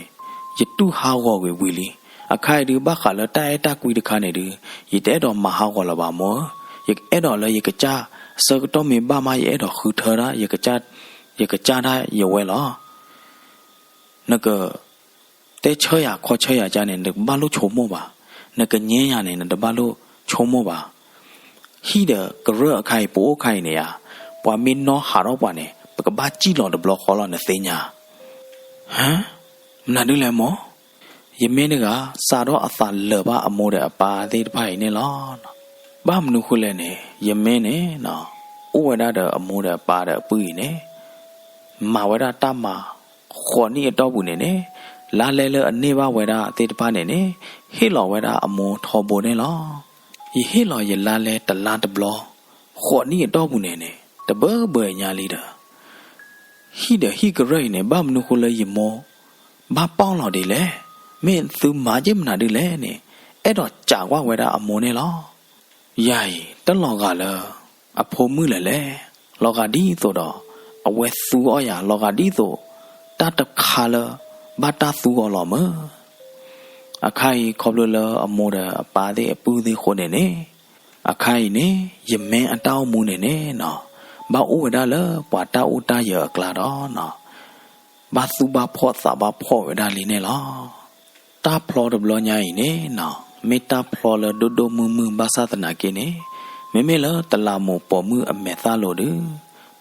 ယတူၢ်ဟးဂီၤကွံာ်ဝံၤလံ. အခါအံၤဒု ဘၣ်ဃးလၢတၢ်အဲၣ်တၢ်ကွံတခါန့ၣ်ဒု ယတအဲၣ်ဒိးမၤဟးဂီၤလၢၤဘၣ်မိၢ်ဧၢ, ယအဲၣ်ဒိးလၢယကစၢ်, ဆၢကတီၢ်မ့ၢ်ဘၣ်မး ယအဲၣ်ဒိးဃုထၢဒၣ်, ယကစၢ်ဒၣ်ယဝဲလီၤ. နက တဲဆၢယၤခီဆၢယၤကါန့ၣ် နတဘၣ်လိၣ်ဆိကမိၣ်ဘၣ်. နကညဲယၤန့ၣ် နတဘၣ်လိၣ်ဆိကမိၣ်ဘၣ်. ဟံၣ်ဒီးကရၢၢ်အခါအံၤ ပအိၣ်ခါအံၤန့ၣ်ဧါ, ပှၤမ့ၢ်နီၣ်ဟးထီၣ်ပှၤန့ၣ် ပကဘၣ်စံၣ်လီၤတဘျီဃီလီၤ နသ့ၣ်ညါ. ဟါ, မနုၤဒ်လဲၣ်မိၢ်. ယမ့ၢ်တဂၤ စးထီၣ်အသးလၢာ်ဘၣ်အမိၢ်ဒီးအပၢ်သ့ၣ်တဖၣ်အံၤန့ၣ်လီၤ. ဘၣ်မနုၤဃိလဲၣ်န့ၣ် ယမ့ၢ်န့ၣ် အိၣ်ဝဲဒၣ်ဒီးအမိၢ်ဒီးအပၢ်ဒီးအပုၢ်အံၤန့ၣ် မၤဝဲဒၣ်တၢ်မၤ ဃိးနံၣ်အတီၢ်ပူၤန့ၣ်န့ၣ်, လါလဲလၢအန့ၢ်ဘၣ်ဝဲဒၣ်သ့ၣ်တဖၣ်န့ၣ်န့ၣ် ဟ့ၣ်လီၤဝဲဒၣ်အမိၢ်ထီဘိန့ၣ်လီၤ. ယဟ့ၣ်လီၤယလါလဲတလါတဘျီ ဃိးနံၣ်အတီၢ်ပူၤန့ၣ်န့ၣ် တဘၢဘၢညါလံဒီး ဟံၣ်ဒီးဟံၣ်ကရၢၢ်အံၤန့ၣ် ဘၣ်မနုၤဃိလၢယမိၢ် ဘၣ်ပီၣ်လီၤဒ်လဲၣ်, မ့ၢ်သုမၤက့ၢ်မနုၤဒ်လဲၣ်န့ၣ် အဲၣ်ဒိးစံးကွၢ်ဝဲဒၣ်အမိၢ်န့ၣ်လီၤ. ယၤအံၤ တလီၤဂာ်လၢ အဖိမုၣ်လၢၤလဲၣ်, လီၤဂာ်ဒ်သိးဒီး အဝဲသူအီၣ်ယၤ လီၤဂာ်ဒ်သိး တၢ်တခါလၢ ဘၣ်တၢ်သူအီၤလီၤမၢ်. အခါအံၤခီဖျိလၢအမိၢ်ဒီးအပၢ်သ့ၣ်အပုၢ်သ့ၣ်အဃိန့ၣ်န့ၣ်, အခါအံၤန့ၣ် ယမ့ၢ်အတၢ်အိၣ်မူန့ၣ်န့ၣ်နီၤ, ဘၣ်အိၣ်ဝဲဒၣ်လၢပှၤတၢ်အိၣ်တၢ်ယၢၤအကျါဒီးနီၤ, ဘၣ်သူၣ်ဘၣ်ဖှီၣ်သးဘၣ်ဖှီၣ်ဝဲဒၣ်လံန့ၣ်လီၤ. တၢ်ဖျီတဘျီညါအံၤန့ၣ်နီၤ, မ့ၢ်တၢ်ဖျီလၢဒိၣ်ဒိၣ်မုၢ်မုၢ်ဘၣ်ဆၣ်သနာ်က့န့ၣ်, မ့မ့ၢ်လၢတလးမူးပိာ်မုၣ်အမဲာ်သၣ်လိၤဒီး,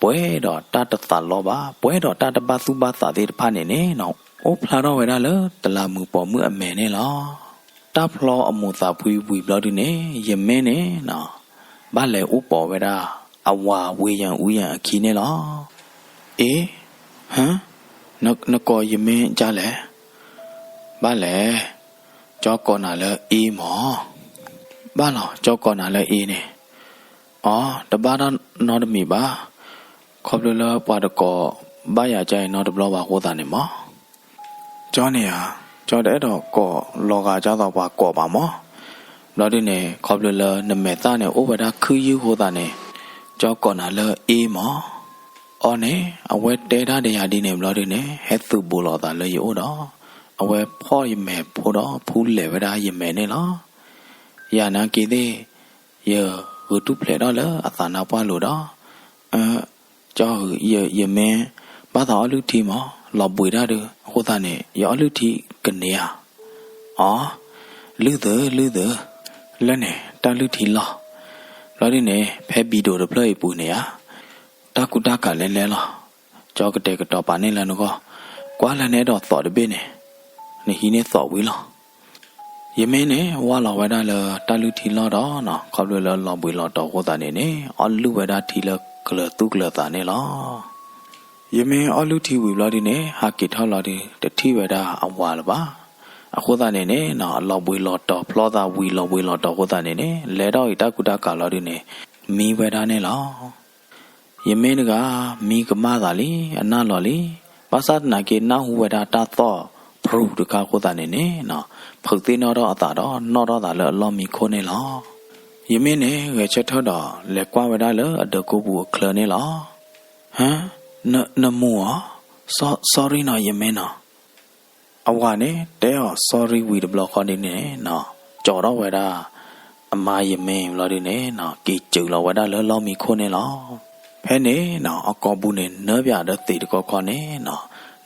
ပှဲၤဒီးတၢ်တသးလီဘၣ်, ပှဲၤဒီးတၢ်တဘၣ်သူၣ်ဘၣ်သးသ့ၣ်တဖၣ်န့ၣ်န့ၣ်နီၤ, အိၣ်ဖျါထီၣ်ဝဲဒၣ်လၢတလးမူးပိာ်မုၣ်အမဲာ်န့ၣ်လီၤ. တၢ်ဖျီအမိၢ်သးဖှံဝံၤဘျီဒုန့ၣ်, ယမ့ၢ်န့ၣ်နီၤ, ဘၣ်လဲၤအိၣ်ပိာ်ဝဲဒၣ်အဝၤဝ့ယၣ်အူယၣ်အခံန့ၣ်လီၤ. အ့, ဟါ, နကိးယမ့ၢ်ဒ်လဲၣ်. ဘၣ်လဲၣ်, ကၠီကိးနၤလၢအ့မၢ်. ဘၣ်လီၤ, ကၠီကိးနၤလၢအ့န့ၣ်. အီ, တဘၣ်တၢ်နီတမံၤဘၣ်. ခီဖျိလၢပှၤတကိးဘၣ်ယၤကါအံၤနီတဘျီဘၣ်အဃိသတးန့ၣ်မၢ်. ကၠီန့ၣ်ဧါ, ကၠီတအဲၣ်ဒိးကိးလီၤဂာ်ဒ်သိးပှၤကိးဘၣ်မၢ်. ဘျီဒုန့ၣ် ခီဖျိလၢနမဲာ်သၣ်န့ၣ်အိၣ်ဝဲဒၣ်ခုၣ်ယုၢ်အဃိသတးန့ၣ်, ကၠီကိးနၤလၢအ့မၢ်. အီန့ၣ် အဝဲတဲတၢ်ဒီးယၤဒ်န့ၣ်ဘျီဒုန့ၣ် ဟဲသုးဘူးလိာ်သးလၢယအိၣ်ဒီး, အဝဲဖီၣ်ယမဲာ်ဖိဒီးဖူလဲၣ်ဝဲဒၣ်ယမဲာ်န့ၣ်လီၤ. ယနာ်က့သ့ၣ် ယဂုာ်တူၢ်ဖျဲးထီၣ်လၢအသးနါပှၢ်လိၤဒီး, ကၠီဧၢ, ယမ့ၢ်ဘၣ်သးအီၣ်လုၢ်ထံမၢ်, လီၤဘှံးတၢ်ဒုးအဃိသတးန့ၣ် ယအီၣ်လုၢ်ထံကန့ၢ်ဧါ. အီ, လုၢ်သုးလုၢ်သုး, လၢန့ၣ် တၢ်လုၢ်ထံလီၢ်. ဘျီဒုန့ၣ် ဖဲဘံဒိးတဖျၢၣ်အံၤပူၤန့ၣ်ဧါ, တၢ်ကူတၢ်ကၤလဲၤလဲၤလီၤ. ကၠီကတဲာ်ကတီၤပာ်န့ၢ်လၢနဂီၢ်, ကွၢ်လၢနအဲၣ်ဒိးသိးတဘ့ၣ်န့ၣ်, နဟံးန့ၢ်သိးဝံၤလီၤ. ယမ့ၢ်န့ၣ် ဝၢ်လီၤဝဲဒၣ်လၢတၢ်လုၢ်ထံလီၢ်ဒီးနီၤ, ခီဖျိလၢလီၤဘှံးလီၤတီၤအဃိသတးန့ၣ်န့ၣ် အီၣ်လုၢ်ဝဲဒၣ်ထံလၢကလၢၤသူၣ်ကလၢၤသးန့ၣ်လီၤ. ယမ့ၢ်အီၣ်လုၢ်ထံဝံၤဘျီဒုန့ၣ် ဟးက့ၤထီၣ်လီၤဒု တထံၣ်ဝဲဒၣ်အဝၤလၢၤဘၣ်. အဃိသတးန့ၣ်န့ၣ် လီၤဘှံးလီၤတီၤဖျီသးဝံၤလီၤဘှံးလီၤတီၤအဃိသတးန့ၣ်န့ၣ် လဲၤထီၣ်ဂ့ၤတၢ်ကူတၢ်ကၤလီၤဒုန့ၣ် မံဝဲဒၣ်န့ၣ်လီၤ. ယမ့ၢ်တဂၤ မံကမၣ်သးလံ အနၢ်လီၤလံ. ဘၣ်ဆၣ်သနာ်က့ နၢ်ဟူဝဲဒၣ်တၢ်သီၣ်ဖရူးတခါအဃိသတးန့ၣ်န့ၣ် ဖုးသ့ၣ်နီၣ်ထီၣ်အသးဒီး နီၣ်ထီၣ်သးလၢအလီၢ်မံခိၣ်န့ၣ်လီၤ. ယမ့ၢ်န့ၣ် ဂဲၤဆၢထၢၣ်ဒီး လဲၤကွၢ်ဝဲဒၣ်လၢအဒၢးကိးပူၤအချၢန့ၣ်လီၤ. ဟါ, နမူၤဧါ. Sorry နီၤ ယမ့ၢ်နီၤ. အဝၤန့ၣ် တဲအီၤ sorry ဝံၤတဘျီဃီဒုန့ၣ်နီၤ, ကၠီထီၣ်ဝဲဒၣ် အမါယမ့ၢ်ဘျီဒုန့ၣ်နီၤ က့ၤစၢၤလီၤဝဲဒၣ်လၢလီၢ်မံခိၣ်န့ၣ်လီၤ. ဖဲန့ၣ်နီၤ အကိာ်ပူၤန့ၣ် နၢပၠးဒီးသံးတခီခီန့ၣ်နီၤ,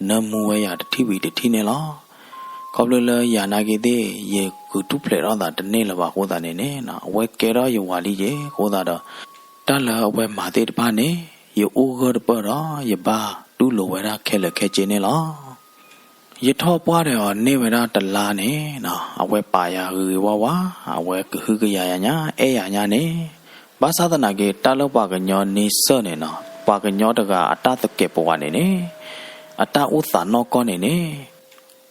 နၢမူဝဲယၤတထံၣ်ဝံၤတထံၣ်န့ၣ်လီၤ. ခီဖျိလၢယၤနာ်က့သ့ၣ် ယဂုာ်ထူၣ်ဖျဲးထီၣ်သးတန့ၢ်လၢၤဘၣ်အဃိသတးန့ၣ်န့ၣ်နီၤ အဝဲကဲထီၣ်ယဝၤလံက့ၤအဃိသတးဒီး တၢ်လၢအဝဲမၤသ့ၣ်တဖၣ်န့ၣ် ယအိၣ်ဂၢၢ်တပၢၢ်ဒီး ယဘၣ်တူၢ်လိာ်ဝဲဒၣ်ခဲလၢာ်ခဲဆ့န့ၣ်လီၤ. ယထီၣ်ပှၢ်ဒီးအီၤန့ၢ်ဝဲဒၣ်တလါန့ၣ်နီၤ, အဝဲပာ်ယၤဂ့ၤဂ့ၤဝါဝါ, အဝဲကဟုကယာ်ယၤညါ အဲၣ်ယၤညါန့ၣ်, ဘၣ်ဆၣ်သနာ်က့ တၢ်လၢပှၤကညီန့ဆၢၣ်န့ၣ်နီၤ ပှၤကညီတဂၤအတၢ်သကဲးပဝးန့ၣ်န့ၣ်, အတၢ်အိၣ်သးနီၢ်ကီၢ်န့ၣ်န့ၣ်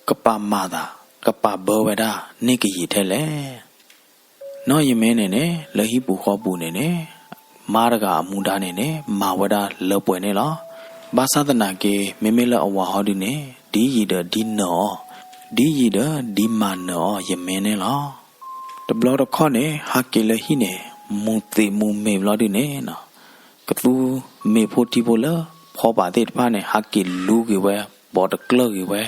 ကပာ်မၤသး ကပာ်ဘၢဝဲဒၣ်န့ၢ်ကယံာ်ထဲလဲၣ်. နီၢ်ယမ့ၢ်န့ၣ်န့ၣ် လၢဟံၣ်ပူၤဃီပူၤန့ၣ်န့ၣ် မါတဂၤအမူဒါန့ၣ်န့ၣ် မၤဝဲဒၣ်လၢပှဲၤန့ၣ်လီၤ. ဘၣ်ဆၣ်သနာ်က့ မ့မ့ၢ်လၢအဝၤဟီဒုန့ၣ် ဒ်ယံာ်ဒီးဒ်နၢၤအီၤ, ဒ်ယံာ်ဒီးဒ်မၤနၢၤအီၤယမ့ၢ်န့ၣ်လီၤ. တဘျီတခီၣ်န့ၣ် ဟးက့ၤလၢဟံၣ်န့ၣ် မူၤသံးမူၤမ့ၤဘျီဒုန့ၣ်နီၤ, ကသူမ့ၤဖိထံဖိလၢဖီပာ်သ့ၣ်တဖၣ်န့ၣ် ဟးက့ၤလူၤက့ၤဝဲ, ပိာ်တကျၢၢ်က့ၤဝဲ,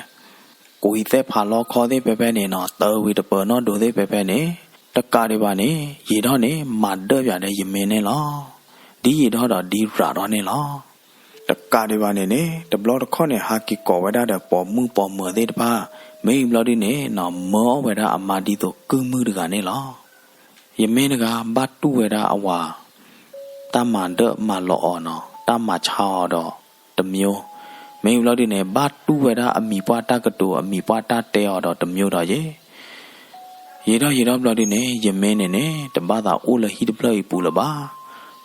ကွံာ်သဲးဖးလီခီသ့ၣ်ဖဲဖဲန့ၣ်နီၤ, တၢဝံၤတပၢၤနီၣ်ဒိးသ့ၣ်ဖဲဖဲန့ၣ်, တကးဒံးဘၣ်န့ၣ် ယံာ်ထီၣ်န့ၣ် မၤဒၢၣ်ပၠးဒီးယမ့ၢ်န့ၣ်လီၤ. ဒ်ယံာ်ထီၣ်ဒီးဒ်ရးထီၣ်န့ၣ်လီၤ. တကးဒံးဘၣ်န့ၣ်န့ၣ် တဘျီတခီၣ်န့ၣ် ဟးက့ၤကိးဝဲဒၣ်ဒီးပိာ်မုၣ်ပိာ်မၢၤသ့ၣ်တဖၣ်, မ့ၢ်ဘျီဒုန့ၣ်နီၤ မၢအီၣ်ဝဲဒၣ်အမါဒ်သိးကုၢ်မုၢ်တဂၤန့ၣ်လီၤ. ယမ့ၢ်တဂၤဘၣ်တူၢ်ဝဲဒၣ်အဝၤ တၢ်မၤဒၢၣ်မၤလီၤအီၤနီၤ, တၢ်မၤဆါအီၤဒီးတမျိုး, မ့ၢ်ဘျီဒုန့ၣ် ဘၣ်တူၢ်ဝဲဒၣ်အမံၤပှၢ်တၢ်ကတိၤ အမံၤပှၢ်တၢ်တဲအီၤဒီးတမျိုးဒီးယဲ ယံာ်ထီၣ်ယံာ်ထီၣ်ဘျီဒုန့ၣ် ယမ့ၢ်န့ၣ်န့ၣ် တဘၣ်သးအိၣ်လၢဟံၣ်တဖျၢၣ်အံၤပူၤလၢၤဘၣ်.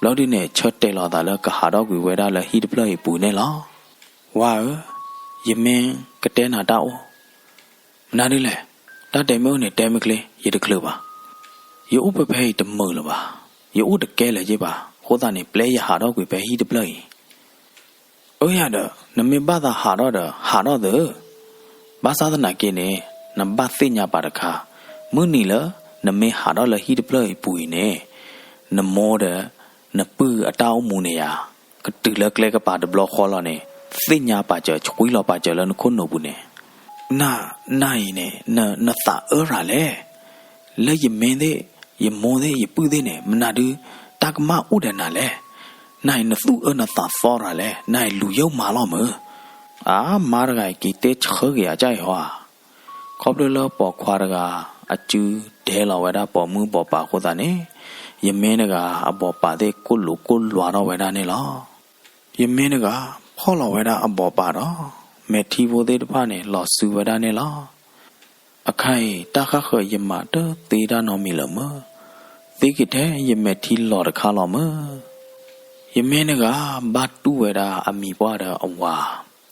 ဘျီဒုန့ၣ် ဆၢတဲာ်လီၤသးလၢကဟးထီၣ်ကွံာ်ဝဲဒၣ်လၢဟံၣ်တဖျၢၣ်အံၤပူၤန့ၣ်လီၤ. ဝၤဧၢ, ယမ့ၢ်ကတဲနၤတၢ်အိၣ်, မနုၤဒ်လဲၣ်, တၢ်တဲမ့ၢ်အိၣ်န့ၣ် တဲမ့ၢ်ချ့, ယတချုးဘၣ်. ယအိၣ်ဖဲဖဲအံၤတမုာ်လၢၤဘၣ်, ယအိၣ်တကဲလၢၤက့ဘၣ်, အဃိသတးန့ၣ် ပျဲယဟးထီၣ်ကွံာ်ဖဲဟံၣ်တဖျၢၣ်အံၤ အၢယၤဒီး နမ့ၢ်ဘၣ်သးဟးထီၣ်ဒီး ဟးထီၣ်သ့, ဘၣ်ဆၣ်သနာ်က့န့ၣ် နဘၣ်သ့ၣ်ညါပာ်တခါ, မုၢ်နံၤလၢ နမ့ၢ်ဟးထီၣ်လၢဟံၣ်တဖျၢၣ်အံၤပူၤအံၤန့ၣ်, နမိၢ်ဒီး နပုၢ်အတၢ်အိၣ်မူန့ၣ်ယါ, ကတုၤလၢကျဲကပၤတဘျီဃီလီၤန့ၣ်, သ့ၣ်ညါပာ်စၢၤ ဆှံလီၤပာ်စၢၤလၢနခိၣ်နူာ်ပူၤန့ၣ်, န, နအံၤန့ၣ် နသးအၢရၤလဲၣ် လၢယမ့ၢ်သ့ၣ်, ယမိၢ်သ့ၣ် ယပုၢ်သ့ၣ်န့ၣ် မနုၤဒု တၢ်ကမၣ်အိၣ်ဒီးနၤလဲၣ်. နအံၤနသူၣ်အၢနသးသီရၤလဲၣ်, နအံၤလူၤယိာ်မးလီၤမၢ်. အါ မါတဂၤအံၤက့ၤတဲဆၢက့ၤအကၢ်အံၤဟီဧါ. ခီဖျိလၢပိာ်ခွါတဂၤ အစုဒဲလီၤဝဲဒၣ်ပိာ်မုၣ်ပိာ်ပၢ်အဃိသတးန့ၣ်, ယမ့ၢ်တဂၤအဘိးပၢ်သ့ၣ်ကိၢ်လိာ်ကိၢ်လွးထီၣ်ဝဲဒၣ်န့ၣ်လီၤ. ယမ့ၢ်တဂၤ ဖီၣ်လီၤဝဲဒၣ်အဘိးပၢ်ဒီး မဲာ်ထံဖိသ့ၣ်တဖၣ်န့ၣ် လီၤစုဝဲဒၣ်န့ၣ်လီၤ. အခါအံၤ တၢ်ဃၣ်ဃၢၤယမၤတသ့တၢ်နီတမံၤလၢၤမၢ်, သ့က့ၤထဲယမဲာ်ထံလီၤတခါလီၤမၢ်. ယမ့ၢ်တဂၤ ဘၣ်တူၢ်ဝဲဒၣ်အမံၤပှၢ်ဒီးအဝၤ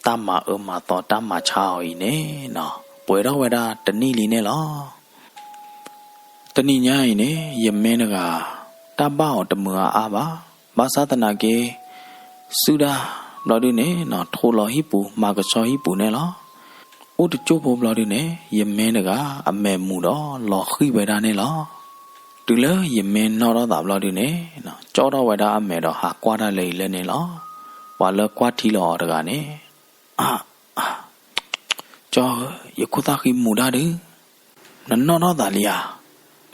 တၢ်မၤအၢမၤသီတၢ်မၤဆါအီၤအံၤန့ၣ်နီၤ ပှဲၤထီၣ်ဝဲဒၣ်တနံၣ်လံန့ၣ်လီၤ. တနံၤညါအံၤန့ၣ် ယမ့ၢ်တဂၤ တၢ်ဘၣ်အီၤတမုာ်အါအါဘၣ်. ဘၣ်ဆၣ်သနာ်က့ စုဒၣ်ဘျီဒုန့ၣ်နီၤ ထိးလီၤဟံၣ်ပူၤ မၤကဆှီဟံၣ်ပူၤန့ၣ်လီၤ. အိၣ်တကၠိၢ်ဖိဘျီဒုန့ၣ် ယမ့ၢ်တဂၤ အမဲာ်မူၤဒီးလီၤဃံၣ်ဝဲဒၣ်န့ၣ်လီၤ. တုၤလၢယမ့ၢ်နီၣ်ထီၣ်သးဘျီဒုန့ၣ်နီၤ ကၠီထီၣ်ဝဲဒၣ်အမဲာ်ဒီးဟးကွၢ်တၢ်လၢအံၤလၢန့ၣ်လီၤ. ပှၤလၢကွၢ်ထံလီၤအီၤတဂၤန့ၣ် အါ, ကၠီဧၢ, ယခိၣ်သၣ်ဃံမူၤဒၣ်ဒု, နနီၣ်ထီၣ်သးလံဧါ.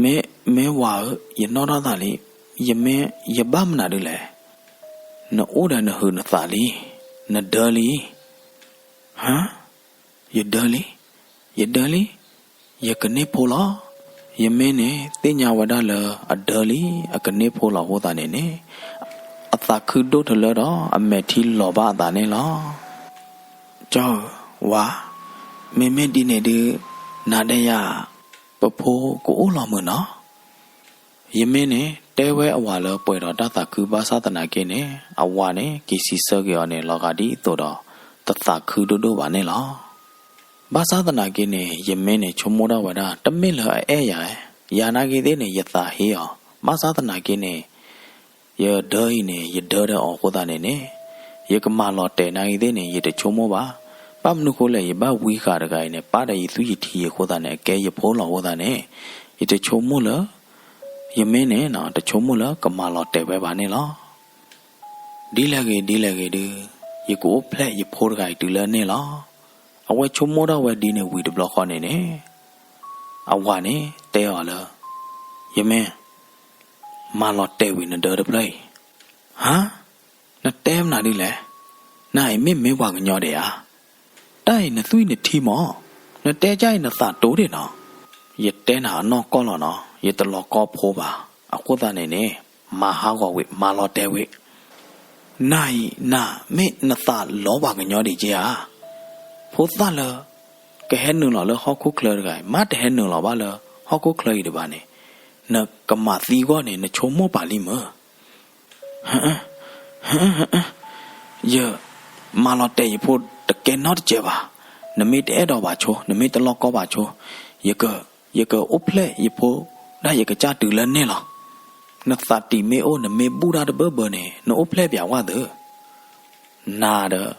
မ့ၢ်, မ့ၢ်ဝၤဧၢ, ယနီၣ်ထီၣ်သးလံ. ယမ့ၢ်, ယဘၣ်မနုၤဒုလဲၣ်. နအိၣ်ဒီးနဟုးနသးလံ, နဒၢလံ. ဟါ, ယဒၢလံ, ယဒၢလံ, ယကန့ၢ်ဖိလီၤ. ယမ့ၢ်န့ၣ် သ့ၣ်ညါဝဲဒၣ်လၢအဒၢလံ အကန့ၢ်ဖိလီၤအဃိသတးန့ၣ်န့ၣ် အသးခုဒိၣ်ထီၣ်လၢဒီးအမဲာ်ထံလီၤဘၣ်အသးန့ၣ်လီၤ. ကၠီဧၢ, ဝၤ, မ့မ့ၢ်ဒ်န့ၣ်ဒု နၤဒီးယၤ ပဖိကအိၣ်လီၤမုာ်နီၤ. ယမ့ၢ်န့ၣ် တဲဝဲအဝၤလၢပှဲၤဒီးတၢ်သးခု ဘၣ်ဆၣ်သနာ်က့န့ၣ် အဝၤန့ၣ် က့ၤစံးဆၢက့ၤအီၤန့ၣ် လီၤဂာ်ဒ်သိးဒီး တသးခုဒိၣ်ဒိၣ်ဘၣ်န့ၣ်လီၤ. ဘၣ်ဆၣ်သနာ်က့န့ၣ် ယမ့ၢ်န့ၣ် ဆိကမိၣ်ဒၣ်ဝဲဒၣ် တမ့ၢ်လၢအအဲၣ်ယၤ, ယၤနာ်က့သ့ၣ်န့ၣ် ယသးဟ့အီၤ, ဘၣ်ဆၣ်သနာ်က့န့ၣ် ယဒၢအံၤန့ၣ် ယဒၢဒီးအီၤအဃိသတးန့ၣ်န့ၣ် ယကမၤလီၤတဲာ်နာ်က့သ့ၣ်န့ၣ် ယတဆိကမိၣ်ဘၣ်. ဘၣ်မနုၤဃိလဲၣ် ယဘၣ်ဝံဃာ်တဂၤအံၤန့ၣ် ပၢ်ဒီးယသွံၣ်ယထံအဃိသတးန့ၣ် အကဲယဖိလီၤအဃိသတးန့ၣ် ယတဆိကမိၣ်လၢ ယမ့ၢ်န့ၣ် တဆိကမိၣ်လၢကမၤလီၤတဲာ်ဝဲဘၣ်န့ၣ်လီၤ. ဒ်လဲၣ်ဂ့ၤ ဒ်လဲၣ်ဂ့ၤဒု ယကအိၣ်ဖျဲၣ်ယဖိတဂၤအံၤတုၤလၢန့ၣ်လီၤ. အဝဲဆိကမိၣ်ထီၣ်ဝဲဒ်န့ၣ်ဝံၤတဘျီဃီန့ၣ်န့ၣ် အဝၤန့ၣ်တဲအီၤလၢ ယမ့ၢ် မၤလီၤတဲာ်ဝံၤနဒၢတဖျၢၣ်အံၤ. ဟါ, နတဲမနုၤဒ်လဲၣ်. နၤအံၤမ့ၢ်မ့ၢ်ပှၤကညီဒံးဧါ. တၢ်အံၤနသွံၣ်နထံမး, နတဲကအံၤနသးတိဒံးနီၤ. ယတဲနၤအနီၢ်ကီၢ်လီၤနီၤ, ယတလီၤကီဖိဘၣ်. အဃိသတးန့ၣ်န့ၣ် မၤဟးဂီၤဝံၤ မၤလီၤတဲာ်ဝံၤ နၤအံၤ နၤမ့ၢ်နသးလီပှၤကညီဒံးက့ဧါ. ဖိသၣ်လၢ ကဟဲနုာ်လီၤလၢဟီၣ်ခိၣ်ချၢတဂၤအံၤ မ့ၢ်တဟဲနုာ်လီၤဘၣ်လၢဟီၣ်ခိၣ်ချၢအံၤတဘၣ်န့ၣ် နကမၤသံအဂီၢ်န့ၣ် နဆိကမိၣ်ပာ်လံမ့ၢ်. ယ မၤလီၤတဲာ်ယဖိတကဲနီတစဲးဘၣ်. နမ့ၢ်တအဲၣ်ဒိးဘၣ်ဆိ, နမ့ၢ်တလီၢ်ကီဘၣ်ဆိ, ယက ယကအိၣ်ဖျဲၣ်ယဖိ ဒၣ်ယကစၢ်တုၤလၢန့ၣ်လီၤ. နသးတံာ်မ့ၢ်အိၣ် နမ့ၢ်ဘူၣ်တၢ်တဘၢဘၢန့ၣ် နအိၣ်ဖျဲၣ်ပၠးဝဲသ့. နၤဒီး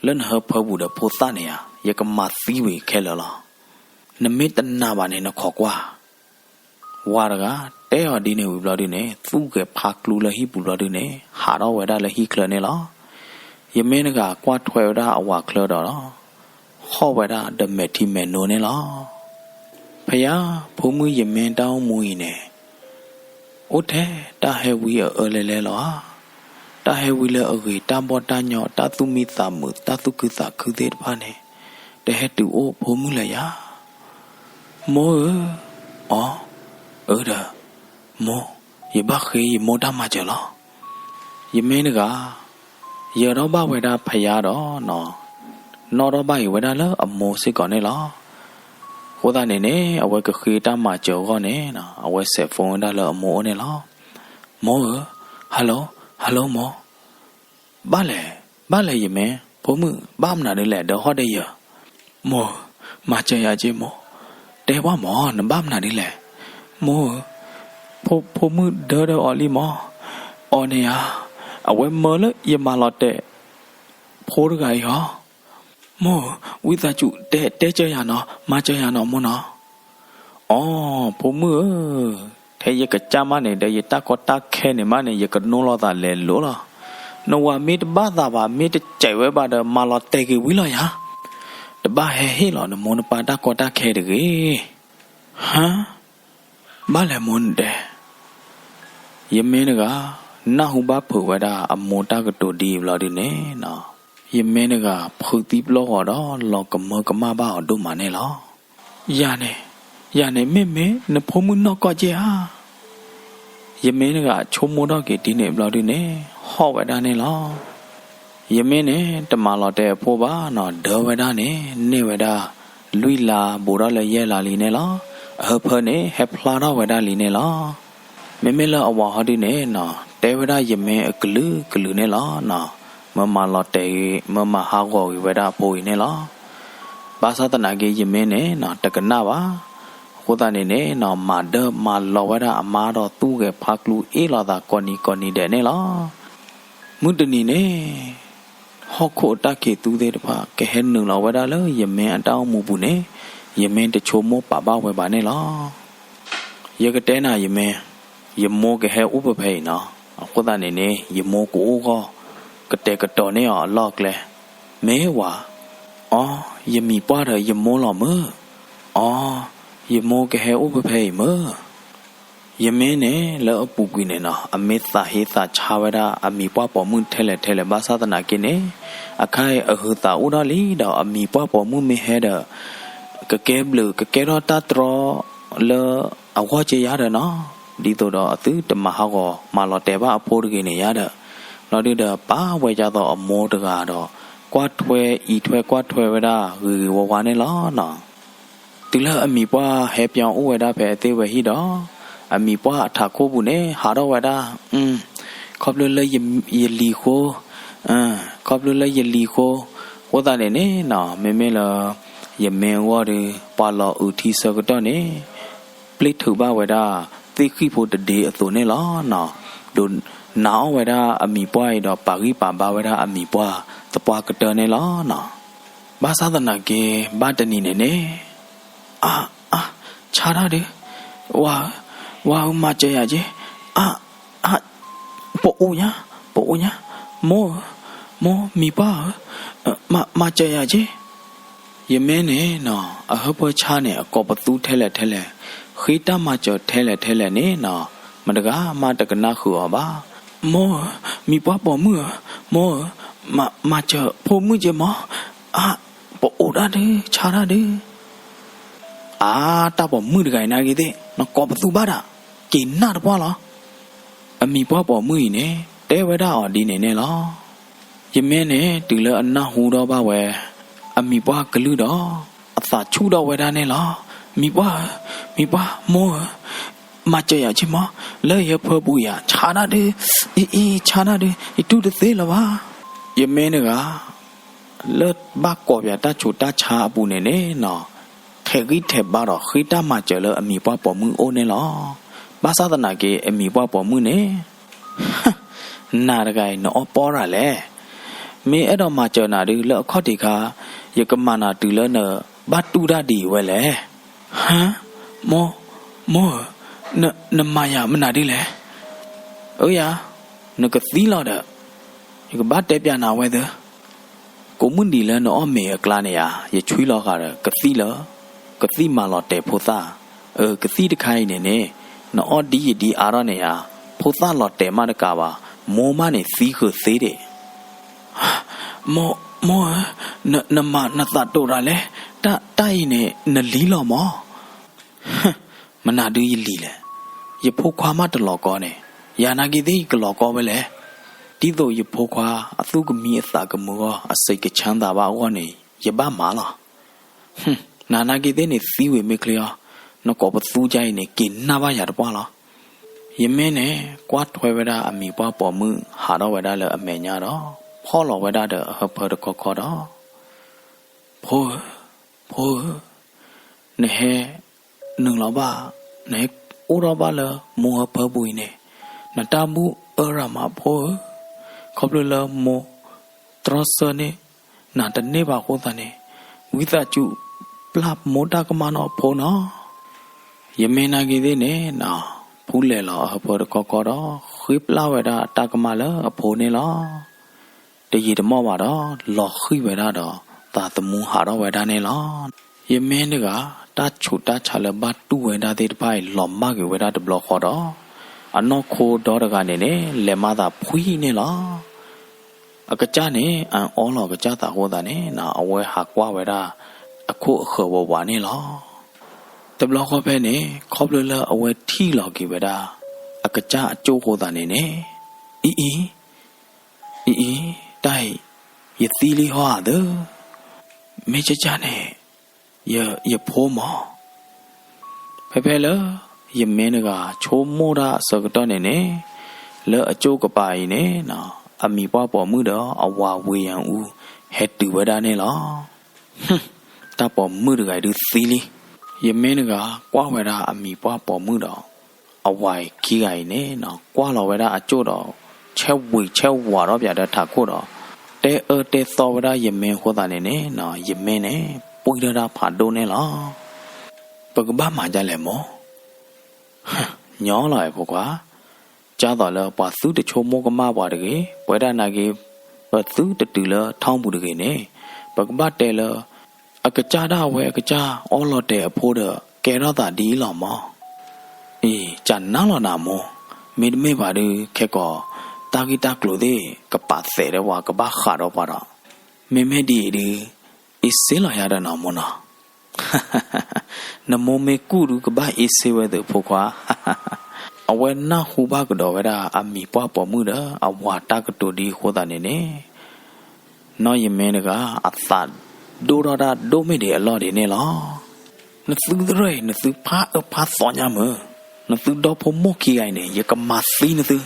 လၢနဟၢဖၢပူၤဒီးဖိသၣ်န့ၣ်ဧါ, ယကမၤသံဝံၤခဲလၢာ်လီၤ. နမ့ၢ်တနာ်ဘၣ်န့ၣ် နခိးကွၢ်. ဝၤတဂၤ တဲအီၤဒ်န့ၣ်ဝံၤဘျီဒုန့ၣ် သူၣ်ဂဲၤဖးကျူလၢဟံၣ်ပူၤဘျီဒုန့ၣ် ဟးထီၣ်ဝဲဒၣ်လၢဟံၣ်ချၢန့ၣ်လီၤ. ယမ့ၢ်တဂၤကွၢ်ထွဲဝဲဒၣ်အဝၤချၢဒီး ဟီၣ်ဝဲဒၣ်ဒီးမဲာ်ထံမဲာ်နိန့ၣ်လီၤ. ဖယါ, ဖိမုၣ်ယမ့ၢ်တၢ်အိၣ်မူအံၤန့ၣ် အိၣ်ထဲတၢ်ဟဲဝံအအၢလဲလဲလီၤဧါ. တၢ်ဟဲဝံလၢအဂ့ၤ တၢ်ဘီၣ်တၢ်ညီ တၢ်သူၣ်မံသးမုာ် တၢ်သူၣ်ခုသးခုသ့ၣ်တဖၣ်န့ၣ် တဟဲတုၤအိၣ်ဖိမုၣ်လၢၤယၤ. မိၢ်ဧၢ, အီ, အၢဒီး, မိၢ်, ယဘၣ်ဃ့ယမိၢ်တၢ်မၤစၢၤလီၤ. ယမ့ၢ်တဂၤ ယၢၤထီၣ်ဘၣ်ဝဲဒၣ်ဖယါဒီး နီၣ်ထီၣ်ဘၣ်အံၤဝဲဒၣ်လၢအမိၢ်စ့ၢ်ကီးန့ၣ်လီၤ. အဃိသတးန့ၣ်န့ၣ် အဝဲကဃ့တၢ်မၤစၢၤအဂီၢ်န့ၣ် အဝဲစဲး phone ဝဲဒၣ်လၢအမိၢ်အိၣ်န့ၣ်လီၤ. မိၢ်ဧၢ, hello, hello မိၢ်, ဘၣ်လဲၣ်, ဘၣ်လဲၣ်ယမ့ၢ်, ဖိမုၣ် ဘၣ်မနုၤဒ်လဲၣ် ဒီးဟီၣ်ဒီးယၢၤ. မိၢ်ဧၢ, မၤစၢၤယၤက့မိၢ်, တဲပှၢ်မၢ် နဘၣ်မနုၤဒ်လဲၣ်. မိၢ်ဧၢ, ဖိမုၣ်ဒၢဒီးအီၤလံမၢ်, အီၤန့ၣ်ဧါ, အဝဲမၢလၢယမၤလီၤတဲာ် ဖိတဂၤအံၤဟီ. မိၢ်ဧၢ, ဝံသးစူၤ တဲတဲစၢၤယၤနီၤ, မၤစၢၤယၤနီၤမိၢ်နီၤ. အီ, ဖိမုၣ်ဧၢ, ထဲယကစၢ်မးန့ၣ်ဒီး ယတၢ်ကီတၢ်ခဲန့ၣ်မးန့ၣ် ယကနိးလီၤသးလဲၤလိၤလီၤ. နဝၤမ့ၢ်တဘၣ်သးဘၣ် မ့ၢ်တစဲးဝဲဘၣ်ဒီး မၤလီၤတဲာ်က့ၤဝံၤလီၤယၤ. တဘၣ်ဟဲဟ့ၣ်လီၤနမိၢ်နပၢ်တၢ်ကီတၢ်ခဲတဂ့ၤ. ဟါ, ဘၣ်လဲၣ်မိၢ်နတဲ. ယမ့ၢ်တဂၤ နၢ်ဟူဘၣ်ဖုးဝဲဒၣ်အမိၢ်တၢ်ကတိၤဒ်အံၤဘျီဒုန့ၣ်နီၤ, ယမ့ၢ်တဂၤ ဖုးသံပျီၢ်ဂီၤဒီး လီၤကမၢကမၣ်ဘၣ်အီၤဒိၣ်မးန့ၣ်လီၤ. ယၤန့ၣ်, ယၤန့ၣ်မ့ၢ်မ့ၢ်နဖိမုၣ်နီၢ်ကီၢ်က့ဧါ. ယမ့ၢ်တဂၤဆိကမိၣ်ထီၣ်က့ၤဒ်န့ၣ်ဘျီဒုန့ၣ် ဟီၣ်ဝဲဒၣ်န့ၣ်လီၤ. ယမ့ၢ်န့ၣ် တမၤလီၤတဲာ်အဖိဘၣ်နီၤ, ဒၢဝဲဒၣ်န့ၣ် န့ၢ်ဝဲဒၣ် လွံၢ်လါဘူးထီၣ်လၢယဲၢ်လါလံန့ၣ်လီၤ. အဟၢဖၢန့ၣ် ဟဲဖျါထီၣ်ဝဲဒၣ်လံန့ၣ်လီၤ. မ့မ့ၢ်လၢအဝၤဟီဒုန့ၣ်နီၤ, တဲဝဲဒၣ်ယမ့ၢ်အကလုာ်ကလုာ်န့ၣ်လီၤနီၤ. မၢမၤလီၤတဲာ်ဂ့ၤ, မၢမၤဟးဂီၤဂ့ၤဝဲဒၣ်အဖိအံၤန့ၣ်လီၤ. ဘၣ်ဆၣ်သနာ်က့ ယမ့ၢ်န့ၣ်နီၤ တကနၣ်ဘၣ်. အဃိသတးန့ၣ်န့ၣ်နီၤ မၤဒၢမၤလီၤဝဲဒၣ်အမါဒီး သူၣ်ဂဲၤဖးကျူအ့ၣ်လိာ်သးကိးနံၤကိးနံၤဒဲးန့ၣ်လီၤ. မုၢ်တနံၤန့ၣ် ဟီၣ်ခိၣ်အတၢ်ခံးသူသ့ၣ်တဖၣ် ကဟဲနုာ်လီၤဝဲဒၣ်လၢယမ့ၢ်အတၢ်အိၣ်မူပူၤန့ၣ် ယမ့ၢ်တဆိကမိၣ်ပာ်ဘၣ်ဝဲဘၣ်န့ၣ်လီၤ. ယကတဲနၤယမ့ၢ်, ယမိၢ်ကဟဲအိၣ်ဖဲဖဲအံၤနီၤ. အဃိသတးန့ၣ်န့ၣ် ယမိၢ်ကအိၣ်ဂီၢ် ကတဲာ်ကတီၤန့ၢ်အီၤအလီၢ်အကျဲ, မ့ၢ်ဝၤ, အီ, ယမံၤပှၢ်ဒီးယမိၢ်လီၤမုၢ်, အီ, ယမိၢ်ကဟဲအိၣ်ဖဲဖဲအံၤမုၢ်. ယမ့ၢ်န့ၣ် လၢအပူၤကွံာ်န့ၣ်နီၤ အမ့ၢ်သးဟ့သးဆါဝဲဒၣ် အမံၤပှၢ်ပိာ်မုၣ်ထဲလဲၣ်ထဲလဲၣ် ဘၣ်ဆၣ်သနာ်က့န့ၣ် အခါအံၤအဟုးသးအိၣ်ထီၣ်လံဒီး အမံၤပှၢ်ပိာ်မုၣ်မ့ၢ်ဟဲဒီး ကကဲဘျုးကကဲထီၣ်တၢ်တြီလၢအဂီၢ်က့ယါဒီးနီၤ, ဒ်သိးဒီးအသုတမၤဟးဂီၤမၤလီၤတဲာ်ဘၣ်အဖိတဂ့ၤန့ၣ်ယါဒီး, လီၤဒုဒီးပာ်ဝဲဒ်သိးအမိၢ်တဂၤဒီး ကွၢ်ထွဲအံးထွဲကွၢ်ထွဲဝဲဒၣ်ဂ့ၤဂ့ၤဝါဝါန့ၣ်လီၤနီၤ. တုၤလၢအမံၤပှၢ်ဟဲပၠီအိၣ်ဝဲဒၣ်ဖဲအသ့ၣ်ဝဲဟံၣ်ဒီး, အမံၤပှၢ်အထးခိၣ်ပူၤန့ၣ် ဟးထီၣ်ဝဲဒၣ်, ခီဖျိလၢယလံၤဃိ, ခီဖျိလၢယလံၤဃိ, အဃိသတးန့ၣ်န့ၣ်နီၤ မ့မ့ၢ်လၢ ယမ့ၢ်အဂီၢ်ဒီး ပှၤလီၤအုးထံဆၢကတီၢ်န့ၣ် ပျ့ၢ်ထုးဘၣ်ဝဲဒၣ် သ့ၣ်ဃံၣ်ဖိတဒ့အသိးန့ၣ်လီၤနီၤ. ဒိးနာ်အီၣ်ဝဲဒၣ်အမံၤပှၢ်အံၤဒီး ပာ်ဂံၢ်ပာ်ဘါဝဲဒၣ်အမံၤပှၢ်သပှၢ်ကတၢၢ်န့ၣ်လီၤနီၤ. ဘၣ်ဆၣ်သနာ်က့ ဘၣ်တနံၤန့ၣ်န့ၣ်, အါ, အါ, ဆါတၢ်ဒုး, ဝၤဧၢ, ဝၤဧၢ မၤစၢၤယၤက့, အါ, အါ, ပအိၣ်ညါ, ပအိၣ်ညါ, မိၢ်ဧၢ, မိၢ်မံၤပှၢ်ဧၢ, မၤစၢၤယၤက့. ယမ့ၢ်န့ၣ်နီၤ အဟၢဖၢဆါန့ၣ် အကိးပသူထဲလဲၣ်ထဲလဲၣ်, ဃ့တၢ်မၤစၢၤထဲလဲၣ်ထဲလဲၣ်န့ၣ်နီၤ, မတဂၤမးတကနၣ်ဃုာ်အီၤဘၣ်. မိၢ်ဧၢ, မံၤပှၢ်ပိာ်မုၣ်ဧၢ, မိၢ်ဧၢ, မၤစၢၤဖိမုၣ်က့မး, အါ, ပအိၣ်ဒၣ်ဒုး ဆါဒၣ်ဒုး အါ, တၢ်ပိာ်မုၣ်တဂၤအံၤနာ်က့သ့ၣ် နကိးပသူဘၣ်ဒၣ်, က့ၤနၢ်တပှၢ်လီၤ. အမံၤပှၢ်ပိာ်မုၣ်အံၤန့ၣ် တဲဝဲဒၣ်အီၤဒ်န့ၣ်န့ၣ်လီၤ. ယမ့ၢ်န့ၣ် တုၤလၢအနၢ်ဟူထီၣ်ဘၣ်ဝဲ အမံၤပှၢ်ကလုၢ်ဒီး အသးဆူၣ်ထီၣ်ဝဲဒၣ်န့ၣ်လီၤ. မံၤပှၢ်ဧၢ, မံၤပှၢ်, မိၢ်ဧၢ, မၤစၢၤယၤက့မး, လၢယဟၢဖၢပူၤယၤ ဆါဒၣ်ဒုး, အံၤအံၤ ဆါဒၣ်ဒုး, ယတူၢ်တသ့လၢၤဘၣ်. ယမ့ၢ်တဂၤ လၢဘၣ်ကိးပတၢ်ဆူးတၢ်ဆါအပူၤန့ၣ်န့ၣ်နီၤ, ထဲးဂံၢ်ထဲးဘါဒီး ဃ့တၢ်မၤစၢၤလၢအမံၤပှၢ်ပိာ်မုၣ်အိၣ်န့ၣ်လီၤ. ဘၣ်ဆၣ်သနာ်က့ အမံၤပှၢ်ပိာ်မုၣ်န့ၣ် နၤတဂၤအံၤ နအီၣ်ပီရၤလဲၣ်. မ့ၢ်အဲၣ်ဒိးမၤစၢၤနၤဒုး လၢအခီၣ်ထံးခါ ယကမၤနၤတုၤလၢနဘၣ်တူၢ်တၢ်ဒ်အံၤဝဲလဲၣ်. ဟါ, မိၢ်, မိၢ်ဧၢ, နမၤယၤမနုၤဒ်လဲၣ်. အၢယၤ, နကသံလီၤဒီး ယကဘၣ်တဲပျးနၤဝဲသၢ ကိးမုၢ်နံၤလၢနအီၣ်မ့ၤအကျါန့ၣ်ဧါ, ယဆွံလီၤဃာ်ဒီး ကသံၣ်လၢ ကသံၣ်မၤလီၤတဲာ်ဖိသၣ်. အၢ ကသံၣ်တခါအံၤန့ၣ်န့ၣ် နအီၣ်ဒ်ယဒ်အါထီၣ်န့ၣ်ဧါ, ဖိသၣ်လီၤတဲာ်မးတကးဘၣ်, မိၢ်မးန့ၣ်သံဃုာ်သ့ဒံး. မိၢ်, မိၢ်ဧၢ, နမၤနသးတိာ်တၢ်လဲၣ်, တၢ်အံၤန့ၣ် နလံၤလီၤမး. မနုၤဒုးယလံၤလဲၣ်. ယဖိခွါမးတလီၤကီန့ၣ်, ယၤနာ်က့သ့ၣ်ယကလီၤကီဝဲလဲၣ်. ဒ်သိးယဖိခွါအသူၣ်ကမံအသးကမုာ်အဂီၢ် အစိတ်ကချမ်းသာဘၣ်အဂီၢ်န့ၣ် ယဘၣ်မၤလီၤ. နၤနာ်က့သ့ၣ်န့ၣ်သံဝံၤမ့ၢ်ချ့အီၤ, နကိးပသူကါအံၤန့ၣ် က့ၤနၢ်ဘၣ်ယၤတပှၢ်လီၤ. ယမ့ၢ်န့ၣ် ကွၢ်ထွဲဝဲဒၣ်အမံၤပှၢ်ပိာ်မုၣ်ဟးထီၣ်ဝဲဒၣ်လၢအမဲာ်ညါဒီး ဖီၣ်လီၤဝဲဒၣ်ဒီးအဟၢဖၢတခီခီဒီး ဖိဧၢ, ဖိဧၢ, နဟဲနုာ်လီၤဘၣ်, နဟဲအိၣ်ထီၣ်ဘၣ်လၢမိၢ်ဟၢဖၢပူၤအံၤန့ၣ်, နတၢ်ဘူၣ်အၢရၤမးဖိဧၢ, ခီဖျိလၢမိၢ်တြီဆၢန့ၢ်နၤတန့ၢ်ဘၣ်အဃိသတးန့ၣ်, ဝံသးစူၤပျၢ်မိၢ်တၢ်ကမၣ်နီၤဖိနီၤ. ယမ့ၢ်နာ်က့သ့ၣ်န့ၣ်နီၤ, ဖူလဲၤလီၤအဟၢဖၢတခီခီဒီး ဃ့ပျၢ်ဝဲဒၣ်တၢ်ကမၣ်လၢအဖိန့ၣ်လီၤ. တယံာ်တမီၢ်ဘၣ်ဒီး လီၤဃံၣ်ဝဲဒၣ်ဒီး သးသမူဟးထီၣ်ဝဲဒၣ်န့ၣ်လီၤ. ယမ့ၢ်တဂၤ တၢ်ဆူးတၢ်ဆါလၢဘၣ်တူၢ်ဝဲဒၣ်သ့ၣ်တဖၣ်အံၤ လီၤမၢ်က့ၤဝဲဒၣ်တဘျီဃီဒီး အနီၢ်ခိဒီတဂၤန့ၣ်န့ၣ် လဲၤမၤသးဖှံန့ၣ်လီၤ. အကစၢ်န့ၣ် အအီလီၤကစၢ်သးအဃိသတးန့ၣ် အဝဲဟးကွၢ်ဝဲဒၣ် အခိၣ်အဃၢၤဝးဝးန့ၣ်လီၤ. တဘျီဃီဖဲန့ၣ် ခီဖျိလၢအဝဲထံၣ်လီၤက့ၤဝဲဒၣ် အကစၢ်အကၠိၣ်အဃိသတးန့ၣ်န့ၣ်, အံၤအံၤ, အံၤအံၤ, တၢ်အံၤ ယသံလံဟီဧါသၢ, မ့ၢ်ကကၢ်န့ၣ် ယဖိမး. ဖဲဖဲလၢ ယမ့ၢ်တဂၤဆိကမိၣ်တၢ်အဆၢကတီၢ်န့ၣ်န့ၣ်, လၢအကၠိၣ်ကပၤအံၤန့ၣ် အမံၤပှၢ်ပိာ်မုၣ်ဒီးအဝၤဝ့ၢ်ယၤအူ ဟဲတုၤဝဲဒၣ်န့ၣ်လီၤ. တၢ်ပိာ်မုၣ်တဂၤအံၤဒုးသံလံ. ယမ့ၢ်တဂၤကွၢ်ဝဲဒၣ်အမံၤပှၢ်ပိာ်မုၣ်ဒီး အဝၤအံၤခံဂၤအံၤန့ၣ် ကွၢ်လီၤဝဲဒၣ်အကၠိၣ်ဒီး ဆဲးဝံၤဆဲးဝးထီၣ်ပၠးဒီးထးခိၣ်ဒီး တဲအၢတဲသီဝဲဒၣ်ယမ့ၢ်အဃိသတးန့ၣ်န့ၣ် ယမ့ၢ်န့ၣ် ပှံၢ်ထီၣ်တၢ်ဖးဒိၣ်န့ၣ်လီၤ. ပကဘၣ်မၤဒ်လဲၣ်မိၢ်. ညီလီၤအဲၣ်ဖိခွါ, ကၢ်သိးလၢပှၤသုတဆိကမိၣ်ကမၣ်ပှၤတဂ့ၤ, ပဝဲဒၣ်နာ်က့ ပသုတတုၤလၢထီၣ်ပူၤတဂ့ၤန့ၣ်, ပကဘၣ်တဲလၢ အကစၢ်ဒၣ်ဝဲအကစၢ်အီလီၤတဲာ်အဖိဒီး ကဲထီၣ်သးဒ်အံၤလီၤမး. အံၤ ကနၣ်လီၤနၤမိၢ်, မ့တမ့ၢ်ဘၣ်ဒုး ခဲကိာ် တၢ်ဂ့ၢ်တၢ်ကျိၤသ့ၣ် ကပာ်သဲးဒီးပှၤ ကဘၣ်ဃးဒီးပှၤဒီး, မ့မ့ၢ်ဒ်အံၤဒုး အ့ၣ်စ့လီၤယၤဒီးနီၤမိၢ်နီၤ. နမိၢ်မ့ၢ်ကူၣ်ဒုး ကဘၣ်အ့ၣ်စ့ဝဲသ့ၣ်ဖိခွါ. အဝဲနၢ်ဟူဘၣ်ကဒီးဝဲဒၣ် အမံၤပှၢ်ပိာ်မုၣ်ဒီး အဝၤတၢ်ကတိၤဒ်အဃိသတးန့ၣ်န့ၣ်, နီၢ်ယမ့ၢ်တဂၤ အသးဒိၣ်ထီၣ်တၢ်ဒိၣ်မ့ၢ်ဒံးအလီၢ်ဒံးန့ၣ်လီၤ. နသုသရၢၣ်အံၤ နသုဖးအၢဖးသီညါမုၢ်, နသုဒီဖိမိၢ်ခံဂၤအံၤန့ၣ် ယကမၤသံနသု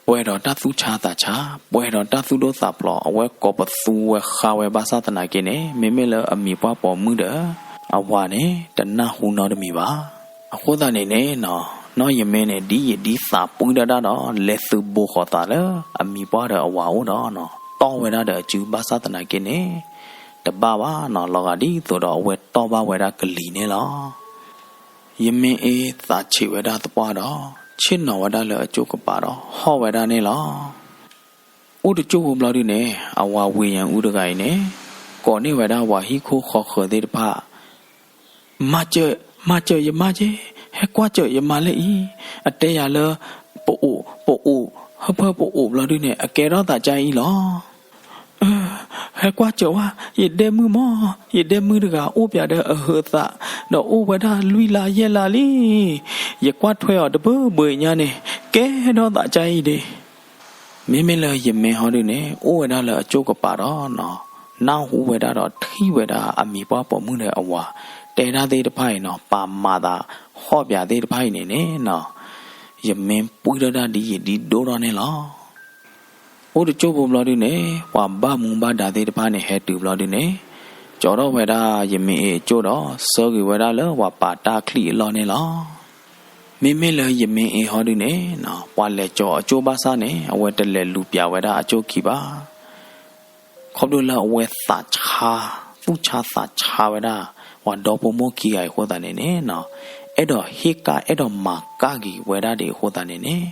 ပှဲၤဒီးတၢ်သူၣ်ဆါသးဆါ, ပှဲၤဒီးတၢ်သူၣ်ဒိၣ်သးဖျိး, အဝဲကိးပသူဝဲဃါဝဲဘၣ်ဆၣ်သနာ်က့န့ၣ် မ့မ့ၢ်လၢအမံၤပှၢ်ပိာ်မုၣ်ဒီး အဝၤန့ၣ် တနၢ်ဟူနီတမံၤဘၣ်. အဃိသတးန့ၣ်န့ၣ်, နီၢ်ယမ့ၢ်န့ၣ် ဒ်ယဒ်သးပှံၢ်ဒၣ်ဒၣ်ဒီး လဲၤသုးဘိဃီၤသးလၢ အမံၤပှၢ်ဒီးအဝၤအိၣ်ဒီး တီၢ်ဝဲဒၣ်ဒီးအစုဘၣ်ဆၣ်သနာ်က့န့ၣ် တဘၣ်ဘၣ်နီၤ, လီၤဂာ်ဒ်သိးဒီးအဝဲတီၢ်ဘၣ်ဝဲဒၣ်ကလံၤန့ၣ်လီၤ. ယမ့ၢ်အ့ၣ်သးဆံးဝဲဒၣ်သပှၢ်ဒီး ဆ့ၣ်နီၤဝဲဒၣ်လၢအကၠိၣ်ကပၤဒီး ဟီၣ်ဝဲဒၣ်န့ၣ်လီၤ. အိၣ်တကၠိၢ်ဖိဘျီဒုန့ၣ် အဝၤဝ့ၢ်ယၤအူတဂၤအံၤန့ၣ် ကိးန့ၢ်ဝဲဒၣ်ပှၤဟံၣ်ခိၣ်ဃီဃၢၤသ့ၣ်တဖၣ်, မၤစၢၤ, မၤစၢၤယမါက့, ဟဲကွၢ်စၢၤယမါလၢအံၤ, အတဲယၤလၢ ပအိၣ်, ပအိၣ်, ဟၢဖၢပအိၣ်ဘျီဒုန့ၣ် အကဲထီၣ်သးကအံၤလီၤ. ဟဲကွၢ်စၢၤဝဲ, ယဒဲမုၣ်မၢ်, ယဒဲမုၣ်တဂၤအိၣ်ပၠးဒီးအဟုးအသး, ဒီးအိၣ်ဝဲဒၣ်လွံၢ်လါယဲၢ်လါလံ. ယကွၢ်ထွဲအီၤတဘၢဘၢအံၤညါန့ၣ် ကဲထီၣ်သးကအံၤဒံး. မ့မ့ၢ်လၢယမ့ၢ်ဟီဒုန့ၣ် အိၣ်ဝဲဒၣ်လၢအကၠိကပၤဒီးနီၤ, နၢ်ဟူဝဲဒၣ်ဒီးထံၣ်ဝဲဒၣ်အမံၤပှၢ်ပိာ်မုၣ်ဒီးအဝၤ တဲဒၣ်သ့ၣ်တဖၣ်အံၤနီၤ, ပာ်မၤသးဟီၣ်ပၠးသ့ၣ်တဖၣ်အံၤန့ၣ်န့ၣ်နီၤ, ယမ့ၢ်ပှံၢ်ထီၣ်တၢ်ဒ်ယံာ်ဒ်ဒိၣ်ထီၣ်န့ၣ်လီၤ. အိၣ်တကၠိၢ်ဖိဘျီဒုန့ၣ် ပှၤဘၣ်မူဘၣ်ဒါသ့ၣ်တဖၣ်န့ၣ် ဟဲတုၤဘျီဒုန့ၣ် ကၠီထီၣ်ဝဲဒၣ်ယမ့ၢ်အ့အကၠိၢ်ဒီး ဆှၢက့ၤဝဲဒၣ်လၢပှၤပာ်တၢ်ချံၣ်အလီၢ်န့ၣ်လီၤ. မ့မ့ၢ်လၢယမ့ၢ်အ့ဟီဒုန့ၣ်နီၤ, ပှၤလဲၤကၠီအကၠိၢ်ဘၣ်ဆၣ်န့ၣ် အဝဲတလဲၤလူၤပၠးဝဲဒၣ်အကၠိၢ်ခံဘၣ်. ခီဖျိလၢအဝဲသးဆါ, သူၣ်ဆါသးဆါဝဲဒၣ် ပှၤဒီဖိမိၢ်ခံဂၤအံၤအဃိသတးန့ၣ်န့ၣ်နီၤ, အဲၣ်ဒိးဟ့ၣ်ကၣ်အဲၣ်ဒိးမၤကၣ်က့ၤဝဲဒၣ်ဒံးအဃိသတးန့ၣ်န့ၣ်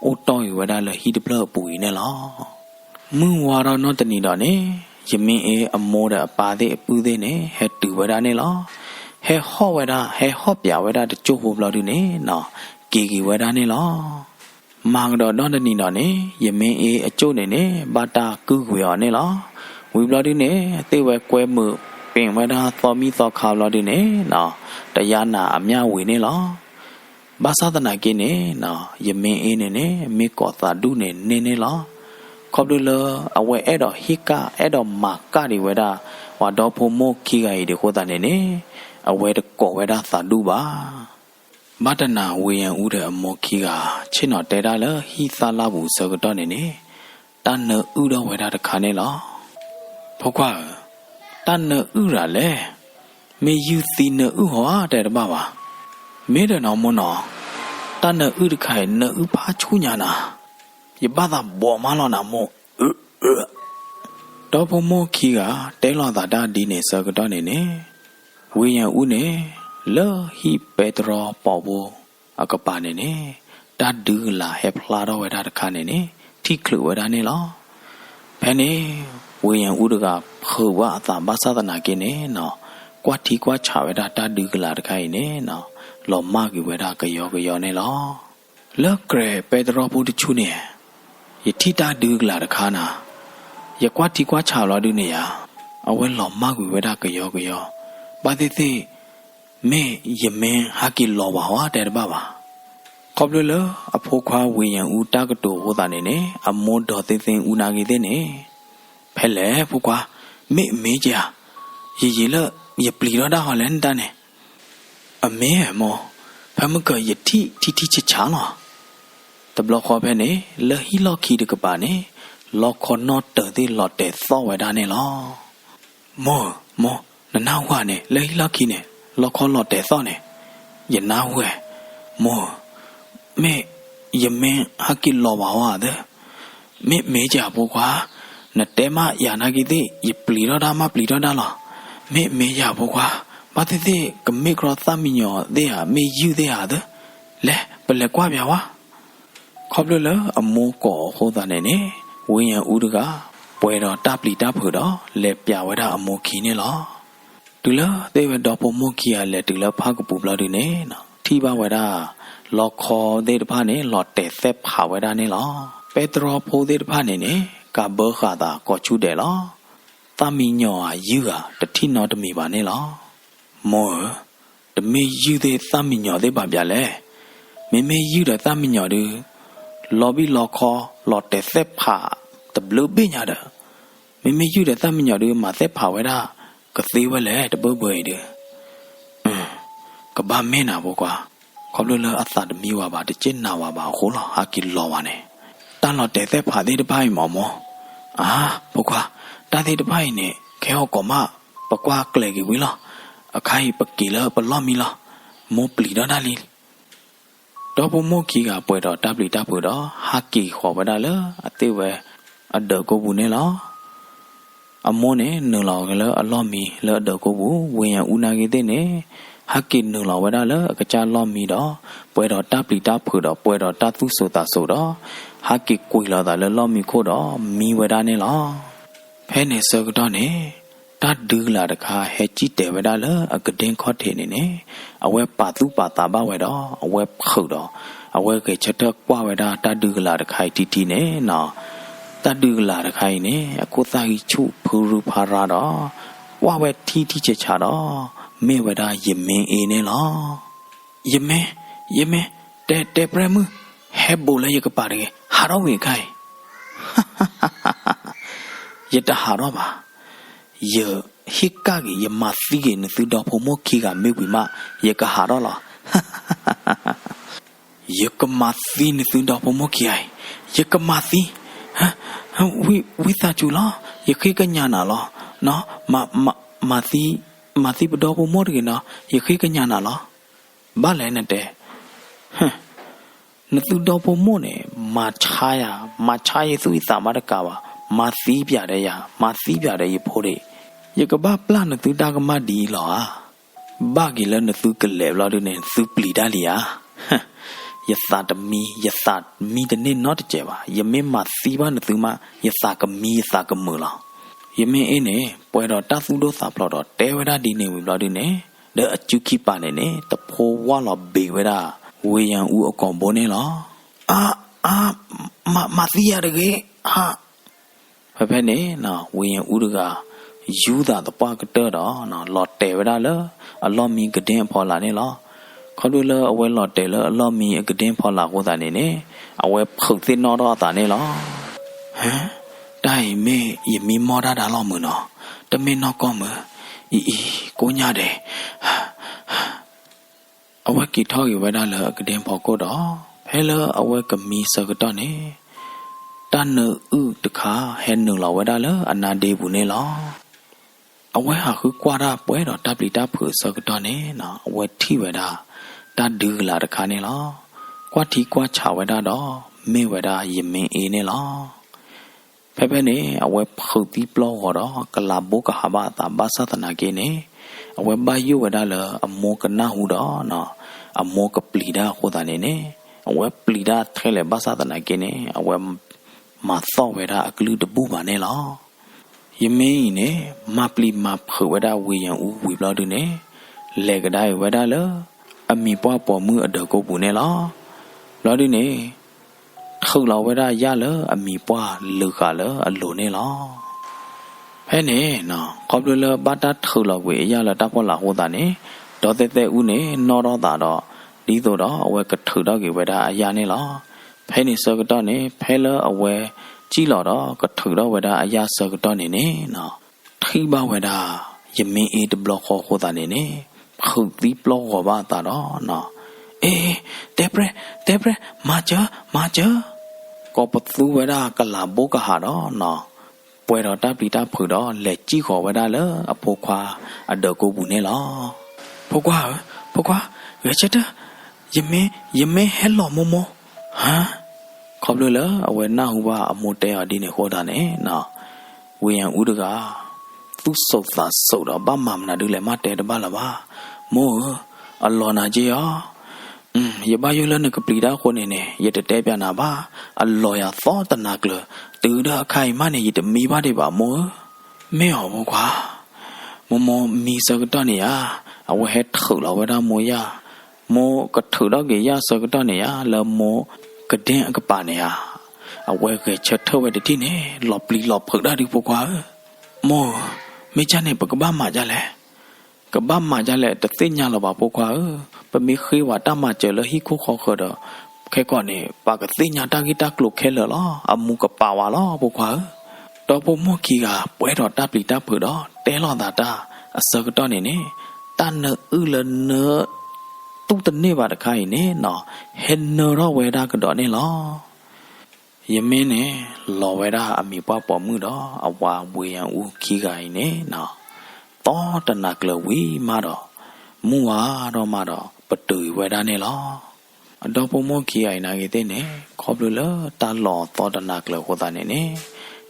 အိၣ်တီၢ်က့ၤဝဲဒၣ်လၢဟံၣ်တဖျၢၣ်အပူၤအံၤန့ၣ်လီၤ. မုၢ်ဝါထီၣ်နီၢ်တနံၤဒီးန့ၣ် ယမ့ၢ်အ့အမိၢ်ဒီးအပၢ်သ့ၣ်အပုၢ်သ့ၣ်န့ၣ် ဟဲတုၤဝဲဒၣ်န့ၣ်လီၤ. ဟဲဟီၣ်ဝဲဒၣ်, ဟဲဟီၣ်ပၠးဝဲဒၣ်တကၠိၢ်ဖိဘျီဒုန့ၣ်နီၤ, က့ၤက့ၤဝဲဒၣ်န့ၣ်လီၤ. မၤကဒီးနီၢ်တနံၤဒီးန့ၣ် ယမ့ၢ်အ့အကၠိၢ်န့ၣ်န့ၣ် ဘၣ်တၢ်ကုၢ်ကွံာ်အီၤန့ၣ်လီၤ. ဝံၤဘျီဒုန့ၣ် သ့ၣ်ဝဲကွဲမုာ်ပ့ၤဝဲဒၣ်သီမံသီခါဘျီဒုန့ၣ်နီၤ, တယါနၤအမျၢ်ဝံၤန့ၣ်လီၤ. ဘၣ်ဆၣ်သနာ်က့န့ၣ်နီၤ, ယမ့ၢ်အ့န့ၣ်န့ၣ် မ့ၢ်ကိးသးဒူၣ်န့ၣ်န့ၢ်န့ၢ်လီၤ. ခီဖျိလၢအဝဲအဲၣ်ဒိးဟ့ၣ်ကၣ် အဲၣ်ဒိးမၤကၣ်ဒံးဝဲဒၣ် ပှၤဒီဖိမိၢ်ခံဂၤအံၤဒံးအဃိသတးန့ၣ်န့ၣ် အဝဲတကိးဝဲဒၣ်သးဒူၣ်ဘၣ်. ဘၣ်တနၤဝ့ၢ်ယၢၣ်အူဒီးအမိၢ်ခံဂၤ ဆ့ၣ်နီၤတဲဒၣ်လၢဟံၣ်သၣ်လၢ်ပူၤဆၢကတီၢ်န့ၣ်န့ၣ် တၢ်နၢအုၣ်ထီၣ်ဝဲဒၣ်တခါန့ၣ်လီၤ. ဖိခွါဧၢ, တၢ်နၢအုၣ်တဂၤလဲၣ်, မ့ၢ်ယုၢ်သံနၢအုၣ်ဟီဧါ တဲတဘၣ်ဘၣ်. မ့ၢ်ဒီးနီၢ်မိၢ်နီၢ်, တၢ်နၢအုၣ်တခါအံၤ နၢအုၣ်ဖးဆူၣ်ညါနၤ, ယဘၣ်သးဘိးမးလီၤနၤမိၢ်. ဒီဖိမိၢ်ခံဂၤ တဲလိာ်သးတၢ်ဒ်န့ၣ်ဆၢကတီၢ်န့ၣ်န့ၣ် ဝ့ၢ်ယၢၣ်အူန့ၣ် လၢဟံၣ်ပဲတြီပီးဖိအကပၤန့ၣ်န့ၣ် တၢ်ဒုးကလာ်ဟဲဖျါထီၣ်ဝဲဒၣ်တခါန့ၣ်န့ၣ် ထံၣ်ချုးဝဲဒၣ်န့ၣ်လီၤ. ဖဲန့ၣ် ဝ့ၢ်ယၢၣ်အူတဂၤ ဖုးဘၣ်အသးဘၣ်ဆၣ်သနာ်က့န့ၣ်နီၤ, ကွၢ်ထံကွၢ်ဆးဝဲဒၣ်တၢ်ဒုးကလာ်တခါအံၤန့ၣ်နီၤ, လီၤမၢ်ကွံာ်ဝဲဒၣ်ကယီကယီန့ၣ်လီၤ. လၢကြဲးပဲတြီဖိတဆူန့ၣ် ယထံၣ်တၢ်ဒုးကလာ်တခါနၤ, ယကွၢ်ထံကွၢ်ဆးလီၤဒုးန့ၣ်ယါ, အဝဲလီၤမၢ်ကွံာ်ဝဲဒၣ်ကယီကယီ, ဘၣ်သ့ၣ်သ့ၣ် မ့ၢ်ယမ့ၢ်ဟးက့ၤလီၤဘၣ်ဧါ တဲတဘၣ်ဘၣ်. ခီဖျိလၢအဖိခွါဝ့ၢ်ယၢၣ်အူတၢ်ကတိၤအဃိသတးန့ၣ်န့ၣ် အမိၢ်ဒီးသ့ၣ်သ့ၣ်အူနာ်က့ၤသ့ၣ်န့ၣ်, ဖဲလဲၣ်ဖိခွါ, မ့ၢ်အမ့ၢ်က့ၤဧါ, ယယံာ်လၢယပျံၤထီၣ်ဒၣ်ဟီလဲၣ်နတၢ်န့ၣ်, အမ့ၢ်မိၢ်, ဖဲမုၢ်ကၢၤယထံၣ်ထံထံဆးဆးလီၤ. တဘျီဃီဖဲန့ၣ် လၢဟံၣ်လီၢ်ခံတကပၤန့ၣ် လီခီနီၣ်တၢၤသ့ၣ်လီၤတဲာ်သီၣ်ဝဲဒၣ်န့ၣ်လီၤ. မိၢ်ဧၢ, မိၢ်, နနၢ်ဟူဧါန့ၣ် လၢဟံၣ်လီၢ်ခံန့ၣ် လီခီလီၤတဲာ်သီၣ်န့ၣ်, ယနၢ်ဟူဝဲ, မိၢ်ဧၢ, မ့ၢ်ယမ့ၢ်ဟးက့ၤလီၤဘၣ်ဧါသၢ, မ့ၢ်မ့ၢ်က့ၤဧါဖိခွါ, နတဲမးယၤနာ်က့ၤသ့ၣ် ယပျံၤထီၣ်ဒၣ်မးပျံၤထီၣ်ဒၣ်လီၤ. မ့ၢ်မ့ၢ်က့ၤဧါဖိခွါ, ဘၣ်သ့ၣ်သ့ၣ်ကမ့ၢ်ကြီသၣ်မံညီၤသ့ၣ်ဧါ မ့ၢ်ယုၢ်သ့ၣ်ဧါသၢ, လဲၤပလဲၤကွၢ်ပၠးဝဲ ခီဖျိလၢအမိၢ်ကိးအဃိသတးန့ၣ်န့ၣ်, ဝ့ၢ်ယၢၣ်အူတဂၤ ပှဲၤဒီးတၢ်ပျံၤတၢ်ဖုးဒီး လဲၤပၠးဝဲဒၣ်အမိၢ်ခံန့ၣ်လီၤ. တုၤလၢသ့ၣ်ဝဲဒီဖိမိၢ်ခံဂၤလဲၤတုၤလၢဖၣ်ကပူၤဘျီဒုန့ၣ်, ထံၣ်ဘၣ်ဝဲဒၣ် လီခီသ့ၣ်တဖၣ်န့ၣ် လီၤတဲာ်သဲၣ်ဖးဝဲဒၣ်န့ၣ်လီၤ. ပဲတြီဖိသ့ၣ်တဖၣ်န့ၣ်န့ၣ် ကးဘၢဃာ်သးကိးဆူၣ်ဒဲးလီၤ. သၣ်မံညီၤဧါယုၢ်ဧါ တထံၣ်နီတမံၤဘၣ်န့ၣ်လီၤ. မိၢ်ဧၢ, တမ့ၢ်ယုၢ်သ့ၣ်သၣ်မံညီၤသ့ၣ်ဘၣ်ဘၣ်လဲၣ်. မ့မ့ၢ်ယုၢ်ဒီးသၣ်မံညီၤဒုး, လီၤဘံၣ်လီခီ လီၤတဲာ်သဲၣ်ဖးတဘျုးဘ့ၣ်ညါဒီး, မ့မ့ၢ်ယုၢ်ဒီးသၣ်မံညီၤဒုး မၤသဲၣ်ဖးဝဲဒၣ်ကသ့ဝဲလဲၣ် တဘၢဘၢအံၤဒုး ကဘၣ်မ့ၢ်နၤဖိခွါ, ခီဖျိလၢအသးတမံဝဲဘၣ် တစ့ၢ်နာ်ဝဲဘၣ်အဃိလီၤ ဟးက့ၤလီၤဝဲန့ၣ်, တၢ်လီၤတဲာ်သဲၣ်ဖးသ့ၣ်တဖၣ်အံၤမ့ၢ်မိၢ်, အါ, ဖိခွါ, တၢ်သ့ၣ်တဖၣ်အံၤန့ၣ် ခဲအံၤကိးမး ပကွၢ်ကျဲၤက့ၤဝံၤလီၤ, အခါအံၤပက့ၤလၢပလီၢ်မံလီၤ, မိၢ်ပျံၤထီၣ်ဒၣ်လံ ဒီဖိမိၢ်ခံဂၤပှဲၤဒီးတၢ်ပျံၤတၢ်ဖုးဒီး ဟးက့ၤဃီၤဝဲဒၣ်လၢအသ့ၣ်ဝဲအဒၢးကိပူၤန့ၣ်လီၤ. အမိၢ်န့ၣ် နုာ်လီၤလၢအလီၢ်မံလၢအဒၢးကိပူၤ, ဝ့ၢ်ယၢၣ်အူနာ်က့ၤသ့ၣ်န့ၣ် ဟးက့ၤနုာ်လီၤဝဲဒၣ်လၢအကစၢ်လီၢ်မံဒီး ပှဲၤဒီးတၢ်ပျံၤတၢ်ဖုးဒီး ပှဲၤဒီးတၢ်သူၣ်စိၤသးစိၤဒီး ဟးက့ၤကွံာ်လီၤသးလၢလီၢ်မံခိၣ်ဒီး မံဝဲဒၣ်န့ၣ်လီၤ. ဖဲန့ၣ်ဆၢကတီၢ်န့ၣ် တၢ်ဒုးကလၤတခါဟဲစံၣ်တဲၤဝဲဒၣ်လၢအကဒ့ၣ်ခီၣ်ထံးန့ၣ်န့ၣ်, အဝဲပာ်သူၣ်ပာ်သးဘၣ်ဝဲဒီး အဝဲဖုးဒီး အဝဲဂဲၤဆၢထၢၣ်ကွၢ်ဝဲဒၣ်တၢ်ဒုးကလၤတခါအံၤထံထံန့ၣ်နီၤ. တၢ်ဒုးကလၤတခါအံၤန့ၣ် အခိၣ်သၣ်ဂံၢ်ဆူၣ်ဖုရူဖးရၤဒီး ကွၢ်ဝဲထံထံဆးဆးဒီး မ့ၢ်ဝဲဒၣ်ယမ့ၢ်အ့န့ၣ်လီၤ. ယမ့ၢ်, ယမ့ၢ်, တဲ, တဲပြဲၢ်မုၣ်, ဟဲဘိးလၢယကပၤတဂ့ၤ, ဟးထီၣ်ဝံၤအခါအံၤ. ယတဟးထီၣ်ဘၣ်. ယဟ့ၣ်ကၣ်က့ၤ ယမၤသံက့ၤနသုဒီဖိမိၢ်ခံဂၤမ့ၢ်ဝံၤမး ယကဟးထီၣ်လီၤ. ယကမၤသံနသုဒီဖိမိၢ်ခံဂၤအံၤ, ယကမၤသံ, ဝံသးစူၤလီၤ, ယဃ့ကညးနၤလီၤ, မၤသံ, မၤသံပဒီဖိမိၢ်တဂ့ၤနီၤ, ယဃ့ကညးနၤလီၤ. ဘၣ်လဲၣ်နတဲ, နသုဒီဖိမိၢ်န့ၣ် မၤဆါယၤ, မၤဆါယသူၣ်ယသးမးတကးဘၣ်, မၤသံပၠးဒီးယၤ, မၤသံပၠးဒီးယဖိဒံး, ယကဘၣ်ပျၢ်နသုတၢ်ကမၣ်ဒ်အံၤလီၤဧါ. ဘၣ်က့ၤလၢနသုကလဲၤဘျီဒုန့ၣ် နသုပျံၤတၢ်လံဧါ. ယသးတမံ, ယသးမံတန့ၢ်နီတစဲးဘၣ်, ယမ့ၢ်မၤသံဘၣ်နသုမး ယသးကမံယသးကမုာ်လီၤ. ယမ့ၢ်အ့န့ၣ် ပှဲၤဒီးတၢ်သူၣ်ဒိၣ်သးဖျိးဒီးတဲဝဲဒၣ်ဒ်န့ၣ်ဝံၤဘျီဒုန့ၣ်, ဒီးအစုခံပၤန့ၣ်န့ၣ် တဖိဝၢ်လီၤဘ့းဝဲဒၣ် ဝ့ၢ်ယၣ်အူအကိာ်ဘိန့ၣ်လီၤ. အါ, အါ, မၤသံယၤတဂ့ၤ, အါ ဖဲဖဲန့ၣ် ဝ့ၢ်ယၣ်အူတဂၤ ယူၤသးသပှၢ်ကတၢၢ်ဒီး လီၤတဲာ်ဝဲဒၣ်လၢအလီၢ်မံကဒ့ၣ်အဖီလာ်န့ၣ်လီၤ. ခီဖျိလၢအဝဲလီၤတဲာ်လၢအလီၢ်မံအကဒ့ၣ်ဖီလာ်အဃိသတးန့ၣ်န့ၣ်, အဝဲဖုးသ့ၣ်နီၣ်ထီၣ်အသးန့ၣ်လီၤ. ဟဲ, တၢ်အံၤမ့ၢ်ယမံမီၢ်တၢ်ဒၣ်လီၤမုၢ်နီၤ, တမ့ၢ်နီၢ်ကီၢ်မုၢ်, အံၤအံၤကိညါဒဲး အဝဲက့ၤထီၣ်က့ၤဝဲဒၣ်လၢအကဒ့ၣ်ဖီခိၣ်ဒီး ဖဲလၢအဝဲကမံဆၢကတီၢ်န့ၣ်, တၢ်နၢအုၣ်တခါဟဲနုာ်လီၤဝဲဒၣ်လၢအနါဒ့ပူၤန့ၣ်လီၤ. အဝဲဟးဃုကွၢ်တၢ်ပှဲၤဒီးတၢ်ပျံၤတၢ်ဖုးအဆၢကတီၢ်န့ၣ် အဝဲထံၣ်ဝဲဒၣ် တၢ်ဒုးကလၤတခါန့ၣ်လီၤ. ကွၢ်ထံကွၢ်ဆးဝဲဒၣ်ဒီး မ့ၢ်ဝဲဒၣ်ယမ့ၢ်အ့န့ၣ်လီၤ. ဖဲဖဲန့ၣ် အဝဲဖုးသံပျီၢ်ဂီၤဒီး ကလၤဘိကဟးဘၣ်အသးဘၣ်ဆၣ်သနာ်က့န့ၣ်, အဝဲဘၣ်ယိၣ်ဝဲဒၣ်လၢအမိၢ်ကနၢ်ဟူဒီး အမိၢ်ကပျံၤတၢ်အဃိသတးန့ၣ်န့ၣ်, အဝဲပျံၤတၢ်ထဲလဲၣ်ဘၣ်ဆၣ်သနာ်က့န့ၣ် အဝဲမၤသီၣ်ဝဲဒၣ်အကလုၢ်တဘူၣ်ဘၣ်န့ၣ်လီၤ. ယမ့ၢ်အံၤန့ၣ် မၤပျံၤမၤဖုးဝဲဒၣ်ဝ့ၢ်ယၣ်အူဝံၤဘျီဒုန့ၣ်, လဲၤကဒါအံၤဝဲဒၣ်လၢ အမံၤပှၢ်ပိာ်မုၣ်အဒၢးကိးပူၤန့ၣ်လီၤ. ဘျီဒုန့ၣ် ထုးလီၤဝဲဒၣ်ယၣ်လၢအမံၤပှၢ်လုာ်ဃာ်လၢအလိၤန့ၣ်လီၤ. ဖဲန့ၣ် ခီဖျိလၢဘၣ်တၢ်ထုးလီၤကွံာ်အယၣ်လၢတၢ်ဖီလာ်အဃိသတးန့ၣ်, ဒီသဲသဲအူန့ၣ် နီၣ်ထီၣ်သးဒီး ဒ်သိးဒီးအဝဲကထုးထီၣ်က့ၤဝဲဒၣ်အယၣ်န့ၣ်လီၤ. ဖဲန့ၣ်ဆၢကတီၢ်န့ၣ် ဖဲလၢအဝဲစံၣ်လီၤဒီးကထုးထီၣ်ဝဲဒၣ်အယၣ်ဆၢကတီၢ်န့ၣ်န့ၣ် ထံၣ်ဘၣ်ဝဲဒၣ် ယမ့ၢ်အ့တဘျီဃီအဃိသတးန့ၣ်န့ၣ်, ဖုးသံပျီၢ်ဂီၤဘၣ်အသးဒီး အ့, တဲပြဲၢ်, တဲပြဲၢ်, မၤစၢၤ, မၤစၢၤ, ကိးပသူဝဲဒၣ်ကလၤဘိကဟးဒီး ပှဲၤဒီးတၢ်ပျံၤတၢ်ဖုးဒီး လဲၤစံၣ်ဃီၤဝဲဒၣ်လၢအဖိခွါအဒၢးကိးပူၤန့ၣ်လီၤ. ဖိခွါဧၢ, ဖိခွါ, ဂဲၤဆၢထၢၣ်, ယမ့ၢ်, ယမ့ၢ်ဟဲလီၤမိၢ်မိၢ်, ဟါ, ခီဖျိလၢအဝဲနၢ်ဟူဘၣ်အမိၢ်တဲအီၤဒ်န့ၣ်အဃိသတးန့ၣ် ဝ့ၢ်ယၣ်အူတဂၤ သူၣ်စိးသးစိးဒီး ဘၣ်မၤမနုၤဒုလဲၣ် မ့ၢ်တဲတဘၣ်လၢၤဘၣ်. မိၢ်ဧၢ, အလီၤနၤက့ၤအီၤ, ယဘၣ်ယိၣ်လၢနကပျံၤတၢ်အဃိန့ၣ်န့ၣ် ယတတဲပၠးနၤဘၣ်, အလီၤယၤသီတနၤကျၢၤ, တုၤဒၣ်အခါအံၤမးန့ၣ် ယတမံဘၣ်ဒံးဘၣ်မိၢ်ဧၢ. မ့ၢ်အီၤဖိခွါ, မိၢ်မိၢ်မံဆၢကတီၢ်န့ၣ်ဧါ, အဝဲဟဲထုးလီၤဝဲဒၣ်မိၢ်ယၣ်, မိၢ်ကထုးထီၣ်က့ၤယၣ်ဆၢကတီၢ်န့ၣ်ဧါ, လၢမိၢ်ကဒ့ၣ်အကပၤန့ၣ်ဧါ, အဝဲဂဲၤဆၢထၢၣ်ဝဲတထံၣ်န့ၣ် လီၤပျံၤလီၤဖုးတၢ်ဒုးဖိခွါဧၢ. မိၢ်ဧၢ, မ့ၢ်ကၢ်န့ၣ် ပကဘၣ်မၤဒ်လဲၣ် ကဘၣ်မၤဒ်လဲၣ် တသ့ၣ်ညါလၢၤဘၣ်ဖိခွါဧၢ, ပမ့ၢ်ဃ့ဝဲတၢ်မၤစၢၤလၢဟံၣ်ခိၣ်ဃီဃၢၤဒီး ခဲကိာ်န့ၣ် ပှၤကသ့ၣ်ညါတၢ်ဂ့ၢ်တၢ်ကျိၤခဲလၢာ်လီၤ. အမူကပာ်ဝဲလီၤဖိခွါဧၢ. ဒီဖိမိၢ်ခံဂၤ ပှဲၤဒီးတၢ်ပျံၤတၢ်ဖုးဒီး တဲလိာ်သးတၢ်အဆၢကတီၢ်န့ၣ်န့ၣ်, တၢ်နၢအုၣ်လၢနၢ တူၢ်တန့ၢ်ဘၣ်တခါအံၤန့ၣ်နီၤ, ဟဲနၢထီၣ်ဝဲဒၣ်ကဒီးန့ၣ်လီၤ. ယမ့ၢ်န့ၣ် လီၤဝဲဒၣ်အမံၤပှၢ်ပိာ်မုၣ်ဒီး အဝၤဝ့ၢ်ယၣ်အူခံဂၤအံၤန့ၣ်, သီတနၤကျၢၤဝံၤမးဒီး မုၢ်ဝါထီၣ်မးဒီး ပတုာ်ဝဲဒၣ်န့ၣ်လီၤ. အဒီဖိမိၢ်ခံဂၤအံၤနာ်က့ၤသ့ၣ်န့ၣ် ခီဖျိလၢတၢ်လီၤသီတနၤကျၢၤအဃိသတးန့ၣ်န့ၣ်,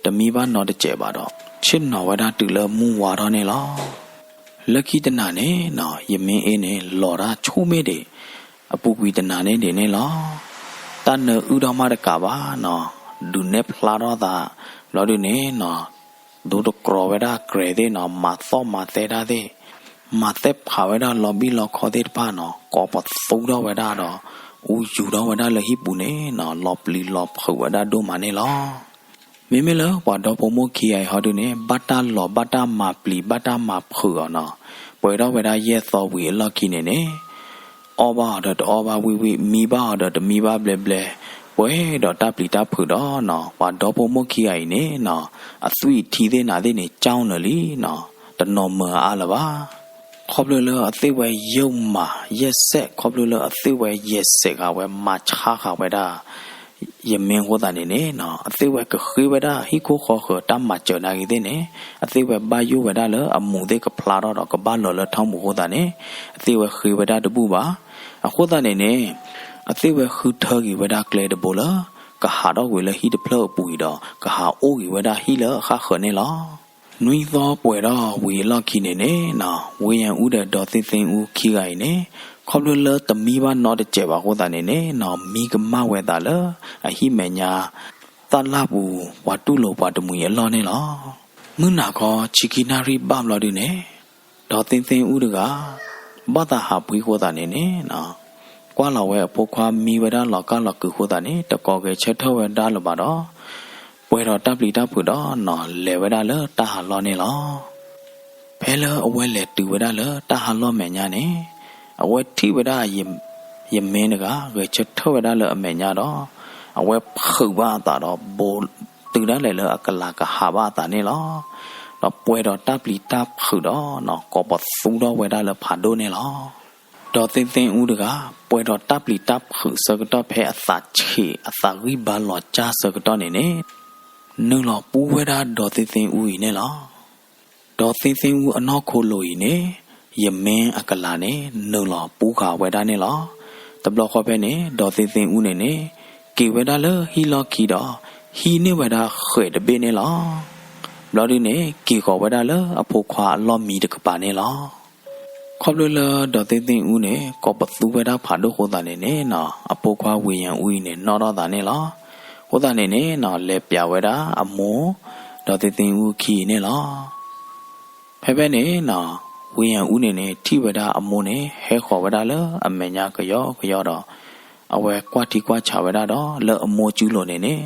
တမံဘၣ်နီတစဲးဘၣ်ဒီး ဆ့ၣ်နီၤဝဲဒၣ်တုၤလၢမုၢ်ဝါထီၣ်န့ၣ်လီၤ. လၢခံတနၤန့ၣ်နီၤ, ယမ့ၢ်အ့န့ၣ် လီၤတၢ်ဆူၣ်မ့ၢ်ဒံး အပူၤကွံာ်တနၤန့ၣ်ဒံးန့ၣ်လီၤ. တၢ်နၢအုၣ်ထီၣ်မးတကးဘၣ်နီၤ, ဒုးနဲၣ်ဖျါထီၣ်သး ဘျီဒုန့ၣ်နီၤ, ဒိတကြီဝဲဒၣ်ကြဲးသ့ၣ်နီၤ, မၤသီၣ်မၤသဲတၢ်သ့ၣ်, မၤသဲဖးဝဲဒၣ်လီၤဘံၣ်လီၤခီသ့ၣ်တဖၣ်နီၤ, ကိးပသူထီၣ်ဝဲဒၣ်ဒီး အူယူၤထီၣ်ဝဲဒၣ်လၢဟံၣ်ပူၤန့ၣ်နီၤ, လီၤပျံၤလီၤဖုးဝဲဒၣ်ဒိၣ်မးန့ၣ်လီၤ. မ့မ့ၢ်လၢပှၤဒီဖိမိၢ်ခံဂၤအံၤဟီဒုန့ၣ် ဘၣ်တၢ်လီၤဘၣ်တၢ်မၤပျံၤဘၣ်တၢ်မၤဖုးအီၤနီၤ, ပှဲၤထီၣ်ဝဲဒၣ်ယဲၢ်သီဝံၤအလီၢ်ခံန့ၣ်န့ၣ် အီၣ်ဘၣ်အီၤဒီးတအီၣ်ဘၣ်ဝံၣ်ဝံၣ်, မံဘၣ်အီၤဒီးတမံဘၣ်ဘျဲဘျဲ, ပှဲၤဒီးတၢ်ပျံၤတၢ်ဖုးဒီးနီၤ, ပှၤဒီဖိမိၢ်ခံဂၤအံၤန့ၣ်နီၤ, အသွံၣ်အထံသ့ၣ်နၤသ့ၣ်န့ၣ် ကၠီၣ်နၢၤလံနီၤ, တနီၤမၢၤအါလၢၤဘၣ်. ခီဖျိလၢအသ့ၣ်ဝဲယိာ်မးယဲၢ်စဲး, ခီဖျိလၢအသ့ၣ်ဝဲယဲၢ်စဲးဃာ်ဝဲ မၤဆါဃာ်ဝဲဒၣ် ယမ့ၢ်အဃိသတးန့ၣ်န့ၣ်နီၤ, အသ့ၣ်ဝဲကဃ့ဝဲဒၣ်ဟံၣ်ခိၣ်ဃီဃၢၤတၢ်မၤစၢၤနာ်က့သ့ၣ်န့ၣ်, အသ့ၣ်ဝဲဘၣ်ယိၣ်ဝဲဒၣ်လၢအမိၢ်သ့ၣ်ကဖျါထီၣ်ဒီးကဘၣ်လီၤလၢထီမူၤအဃိသတးန့ၣ်, အသ့ၣ်ဝဲဃ့ဝဲဒၣ်တဘူၣ်ဘၣ်. အဃိသတးန့ၣ်န့ၣ် အသ့ၣ်ဝဲဃုထၢက့ၤဝဲဒၣ်ကျဲတဘိလၢ ကဟးထီၣ်ကွံာ်လၢဟံၣ်တဖျၢၣ်အပူၤအံၤဒီး ကဟးအိၣ်က့ၤဝဲဒၣ်ဟံၣ်လၢအဃၣ်ဃၢၤန့ၣ်လီၤ. နွံသီပှဲၤထီၣ်ဝံၤအလီၢ်ခံန့ၣ်န့ၣ်နီၤ, ဝ့ၢ်ယၣ်အူဒီးဒီးသ့ၣ်သ့ၣ်အူခံဂၤအံၤန့ၣ်, ခီဖျိလၢတမံဘၣ်နီတစဲးဘၣ်အဃိသတးန့ၣ်န့ၣ်နီၤ, မံကမၣ်ဝဲသးလၢအဟံၣ်မဲာ်ညါ သၣ်လၣ်ပူၤ ပှၤတူၢ်လိာ်ပှၤတမှံၤအလီၢ်န့ၣ်လီၤ. မုၢ်နၤခီဆံခံနၣ်ရံၣ်ဘၣ်ဘျီဒုန့ၣ်, ဒီးသ့ၣ်သ့ၣ်အူတဂၤ ဘၣ်သးဟးဖှံအဃိသတးန့ၣ်န့ၣ်နီၤ, ကွၢ်လီၤဝဲအဖိခွါမံဝဲဒၣ်လီၤကၢ်လီၤကုာ်အဃိသတးန့ၣ် တကိးဂဲၤဆၢထၢၣ်ဝဲဒၣ်လၢၤဘၣ်ဒီး ပှဲၤဒီးတၢ်ပျံၤတၢ်ဖုးဒီးနီၤ လဲၤဝဲဒၣ်လၢတၢ်ဟးလီၢ်န့ၣ်လီၤ. ဖဲလၢအဝဲလဲၤတုၤဝဲဒၣ်လၢတၢ်ဟးလီၢ်မဲာ်ညါန့ၣ်, အဝဲထံၣ်ဝဲဒၣ် ယမ့ၢ်တဂၤ ဂဲၤဆၢထၢၣ်ဝဲဒၣ်လၢအမဲာ်ညါဒီး အဝဲဖုးဘၣ်အသးဒီး ဘိးတုၤဒၣ်လဲာ်လၢအကလၤကဟးဘၣ်အသးန့ၣ်လီၤ. ဒီးပှဲၤဒီးတၢ်ပျံၤတၢ်ဖုးဒီးနီၤ ကိးပသူထီၣ်ဝဲဒၣ်လၢဖးဒိၣ်န့ၣ်လီၤ. ဒီးသ့ၣ်သ့ၣ်အူတဂၤ ပှဲၤဒီးတၢ်ပျံၤတၢ်ဖုးဆၢကတီၢ်ဖဲအသးဆံးအသးဂံၢ်ဘါလီၤကၢ်ဆၢကတီၢ်န့ၣ်န့ၣ်, နုာ်လီၤပူဝဲဒၣ်ဒီးသ့ၣ်သ့ၣ်အူအံၤန့ၣ်လီၤ. ဒီးသ့ၣ်သ့ၣ်အူအနီၢ်ခိလိၤအံၤန့ၣ်, ယမ့ၢ်အကလၤန့ၣ် နုာ်လီၤပူဃာ်ဝဲဒၣ်န့ၣ်လီၤ. တဘျီဃီဖဲန့ၣ် ဒီးသ့ၣ်သ့ၣ်အူန့ၣ်န့ၣ် က့ၤဝဲဒၣ်လၢဟံၣ်လီၢ်ခံဒီး ဟံးန့ၢ်ဝဲဒၣ်ဃဲးတဘ့ၣ်န့ၣ်လီၤ. ဘျီဒုန့ၣ် က့ၤဃီၤဝဲဒၣ်လၢအဖိခွါအလီၢ်မံတကပၤန့ၣ်လီၤ. ခီဖျိလၢဒီးသ့ၣ်သ့ၣ်အူန့ၣ် ကိးပသူဝဲဒၣ်ဖးဒိၣ်အဃိသတးန့ၣ်န့ၣ်နီၤ, အဖိခွါဝ့ၢ်ယၣ်အူအံၤန့ၣ် နီၣ်ထီၣ်သးန့ၣ်လီၤ. အဃိသတးန့ၣ်န့ၣ်နီၤ, လဲၤပျးဝဲဒၣ်အမိၢ် ဒီးသ့ၣ်သ့ၣ်အူခံန့ၣ်လီၤ. ဖဲဖဲန့ၣ်နီၤ, ဝ့ၢ်ယၣ်အူန့ၣ်န့ၣ် ထံၣ်ဝဲဒၣ်အမိၢ်န့ၣ် ဟဲဃီၤဝဲဒၣ်လၢအမဲာ်ညါကယီကယီဒီး အဝဲကွၢ်ထံကွၢ်ဆးဝဲဒၣ်ဒီး လၢအမိၢ်စုလိၤန့ၣ်န့ၣ်,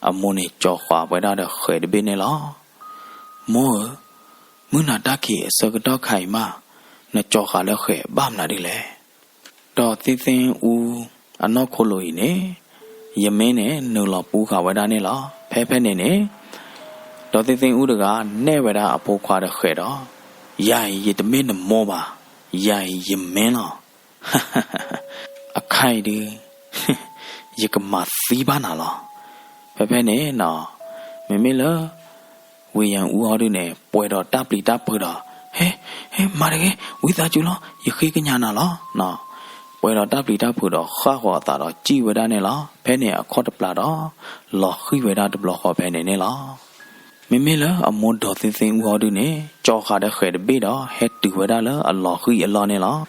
အမိၢ်န့ၣ်ကၠီၤဃာ်ဝဲဒၣ်ဒီးဃဲးတဘ့ၣ်န့ၣ်လီၤ. မိၢ်ဧၢ, မုၢ်နၤတၢ်ခံးအဆၢကတီၢ်ခါအံၤမး, နကၠီၤဃာ်လၢဃဲးဘၣ်မနုၤဒ်လဲၣ်. ဒီးသ့ၣ်သ့ၣ်အူအနီၢ်ခိလိၤအံၤန့ၣ်, ယမ့ၢ်န့ၣ် နုာ်လီၤပူဃာ်ဝဲဒၣ်န့ၣ်လီၤ. ဖဲဖဲန့ၣ်န့ၣ် ဒီးသ့ၣ်သ့ၣ်အူတဂၤနဲၣ်ဝဲဒၣ်အဖိခွါဒီးဃဲးဒီး, ယၤအံၤယတမ့ၢ်နမိၢ်ဘၣ်, ယၤအံၤယမ့ၢ်လီၤ. အခါအံၤဒုး ယကမၤသံဘၣ်နၤလီၤ. ဖဲဖဲန့ၣ်နီၤ, မ့မ့ၢ်လၢ ဝ့ၢ်ယၣ်အူဟီဒုန့ၣ် ပှဲၤဒီးတၢ်ပျံၤတၢ်ဖုးဒီး, ဟဲ, ဟဲမၤတဂ့ၤ, ဝံသးစူၤလီၤ, ယဃ့ကညးနၤလီၤ. ပှဲၤဒီးတၢ်ပျံၤတၢ်ဖုးဒီးဃၣ်ဃီၤအသးဒီးစံၣ်ဝဲဒၣ်န့ၣ်လီၤ. ဖဲန့ၣ်အခီၣ်တပျၢ်ဒီး လီၤဃံၢ်ဝဲဒၣ်တဘျီဃီဖဲန့ၣ်န့ၣ်လီၤ. မ့မ့ၢ်လၢအမိၢ်ဒီးသ့ၣ်သ့ၣ်အူဟီဒုန့ၣ် ကၠီၤဃာ်ဒီးဃဲးတဘ့ၣ်ဒီး ဟဲတုၤဝဲဒၣ်လၢအလီၤဃံၢ်အလီၢ်န့ၣ်လီၤ.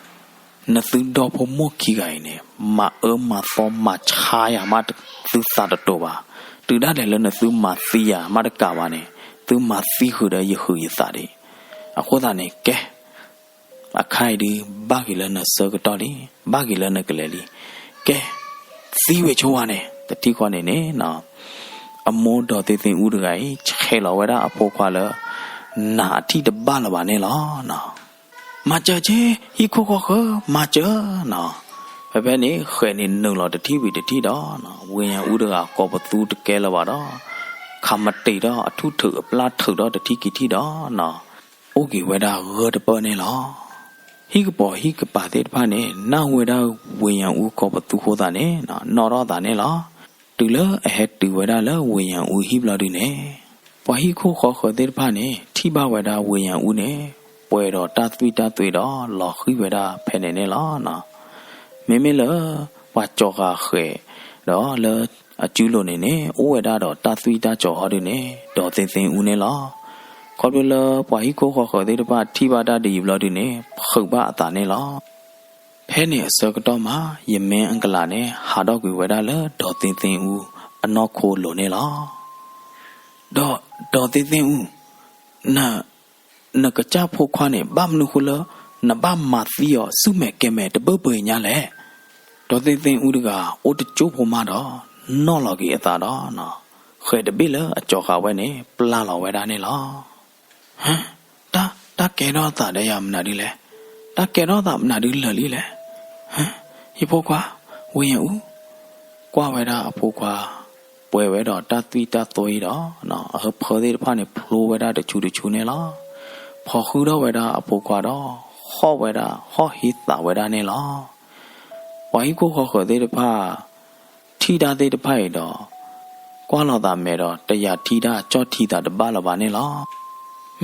နသုဒီဖိမိၢ်ခံဂၤအံၤန့ၣ် မၤအၢမၤသီမၤဆါယၤမးသုသးတတိာ်ဘၣ်. တုၤဒၣ်လဲာ်လၢနသုမၤသံယၤမးတကးဘၣ်န့ၣ် သုမၤသံဃုာ်ဒီးယဟုာ်ယသးဒံး. အဃိသတးန့ၣ် ကဲ အခါအံၤဒုး ဘၣ်က့ၤလၢနဆၢကတီၢ်လံ, ဘၣ်က့ၤလၢနကလဲၤလံ. ကဲ သံဝဲဆိဝဲန့ၣ် တထံၣ်ဃီန့ၣ်န့ၣ်နီၤ, အမိၢ်ဒီးသ့ၣ်သ့ၣ်အူတဂၤအံၤ ဆဲးလီၤဝဲဒၣ်အဖိခွါလၢ နးအထံၣ်တဘၣ်လၢၤဘၣ်န့ၣ်လီၤ. မၤစၢၤက့ၤ ဟံၣ်ခိၣ်ဃီဃၢၤ မၤစၢၤနီၤ. ဖဲဖဲန့ၣ် ဃဲးန့ၣ်နုာ်လီၤတထံၣ်ဝံၤတထံၣ်ဒီး ဝ့ၢ်ယၣ်အူတဂၤကိးပသူတကဲလၢၤဘၣ်ဒီး ခးမတံာ်ထီၣ်အထူၣ်ထုးအပျၢ်ထုးထီၣ်တထံၣ်က့ၤထံၣ်ဒီးနီၤ, အိၣ်က့ၤဝဲဒၣ်ဂၢၢ်တပၢၢ်န့ၣ်လီၤ. ဟံၣ်ကပိာ်ဟံၣ်ကပၤသ့ၣ်တဖၣ်န့ၣ် နၢ်ဟူဝဲဒၣ်ဝ့ၢ်ယၣ်အူကိးပသူအဃိသတးန့ၣ် နီၣ်ထီၣ်သးန့ၣ်လီၤ. တုၤလၢအဟဲတုၤဝဲဒၣ်လၢဝ့ၢ်ယၣ်အူဟံၣ်ဘျီဒုန့ၣ် ပှၤဟံၣ်ခိၣ်ဃီဃၢၤသ့ၣ်တဖၣ်န့ၣ် ထံၣ်ဘၣ်ဝဲဒၣ်ဝ့ၢ်ယၣ်အူန့ၣ် ပှဲၤဒီးတၢ်သွံၣ်တၢ်သွဲဒီးလီၤဃံၢ်ဝဲဒၣ်ဖဲန့ၣ်န့ၣ်လီၤ. မ့မ့ၢ်လၢ ပှၤကၠီၤဃာ်ဃဲးဒီးလၢအစုလိၤန့ၣ်န့ၣ် အိၣ်ဝဲဒၣ်ဒီးတၢ်သွံၣ်တၢ်စီၤဟီဒုန့ၣ် ဒီးသ့ၣ်သ့ၣ်အူန့ၣ်လီၤ. ခီဖျိလၢပှၤဟံၣ်ခိၣ်ဃီဃၢၤသ့ၣ်တဖၣ်ထံၣ်ဘၣ်တၢ်ဒ်အံၤဘျီဒုန့ၣ် ဖုးဘၣ်အသးန့ၣ်လီၤ. ဖဲန့ၣ်အဆၢကတီၢ်မး ယမ့ၢ်အကလၤန့ၣ် ဟးထီၣ်ကွံာ်ဝဲဒၣ်လၢဒီးသ့ၣ်သ့ၣ်အူအနီၢ်ခိလိၤန့ၣ်လီၤ. ဒီးဒီးသ့ၣ်သ့ၣ်အူ န နကစၢ်ဖိခွါန့ၣ် ဘၣ်မနုၤဃိလၢ နဘၣ်မၤသံအီၤ စုၣ်မဲာ်ကဲမဲာ်တဘၢဘၢအံၤညါလဲၣ်. ဒီးသ့ၣ်သ့ၣ်အူတဂၤ အိၣ်တကၠိဖိမးဒီး နီၣ်လီၤက့ၤအသးဒီး ဃဲးတဘ့ၣ်လၢအကၠီၤဃာ်ဝဲန့ၣ် ပျၢ်လီၤဝဲဒၣ်န့ၣ်လီၤ. ဟါ, တၢ်, တၢ်ကဲထီၣ်သးဒီးယၤမနုၤဒ်လဲၣ်. တၢ်ကဲထီၣ်သးမနုၤဒ်လၢာ်လံလဲၣ်. ဟါ, ယဖိခွါ, ဝ့ၢ်ယအူ, ကွၢ်ဝဲဒၣ်အဖိခွါ ပှဲၤဝဲဒီးတၢ်သွံၣ်တၢ်သွီအံၤဒီး အဟၢဖၢသ့ၣ်တဖၣ်န့ၣ် ဖျိဝဲဒၣ်တဆူတဆူန့ၣ်လီၤ. ဖီၣ်ဃုာ်ထီၣ်ဝဲဒၣ်အဖိခွါဒီး ဟီၣ်ဝဲဒၣ် ဟီၣ်ဟ့သးဝဲဒၣ်န့ၣ်လီၤ. ပှၤဟံၣ်ခိၣ်ဃီဃၢၤသ့ၣ်တဖၣ် ထံၣ်တၢ်သ့ၣ်တဖၣ်အံၤဒီး ကွၢ်လိာ်သးမဲာ်ဒီး တယာ်ထံတၢ် ကၠီၣ်ထံသးတဘၣ်လၢၤဘၣ်န့ၣ်လီၤ.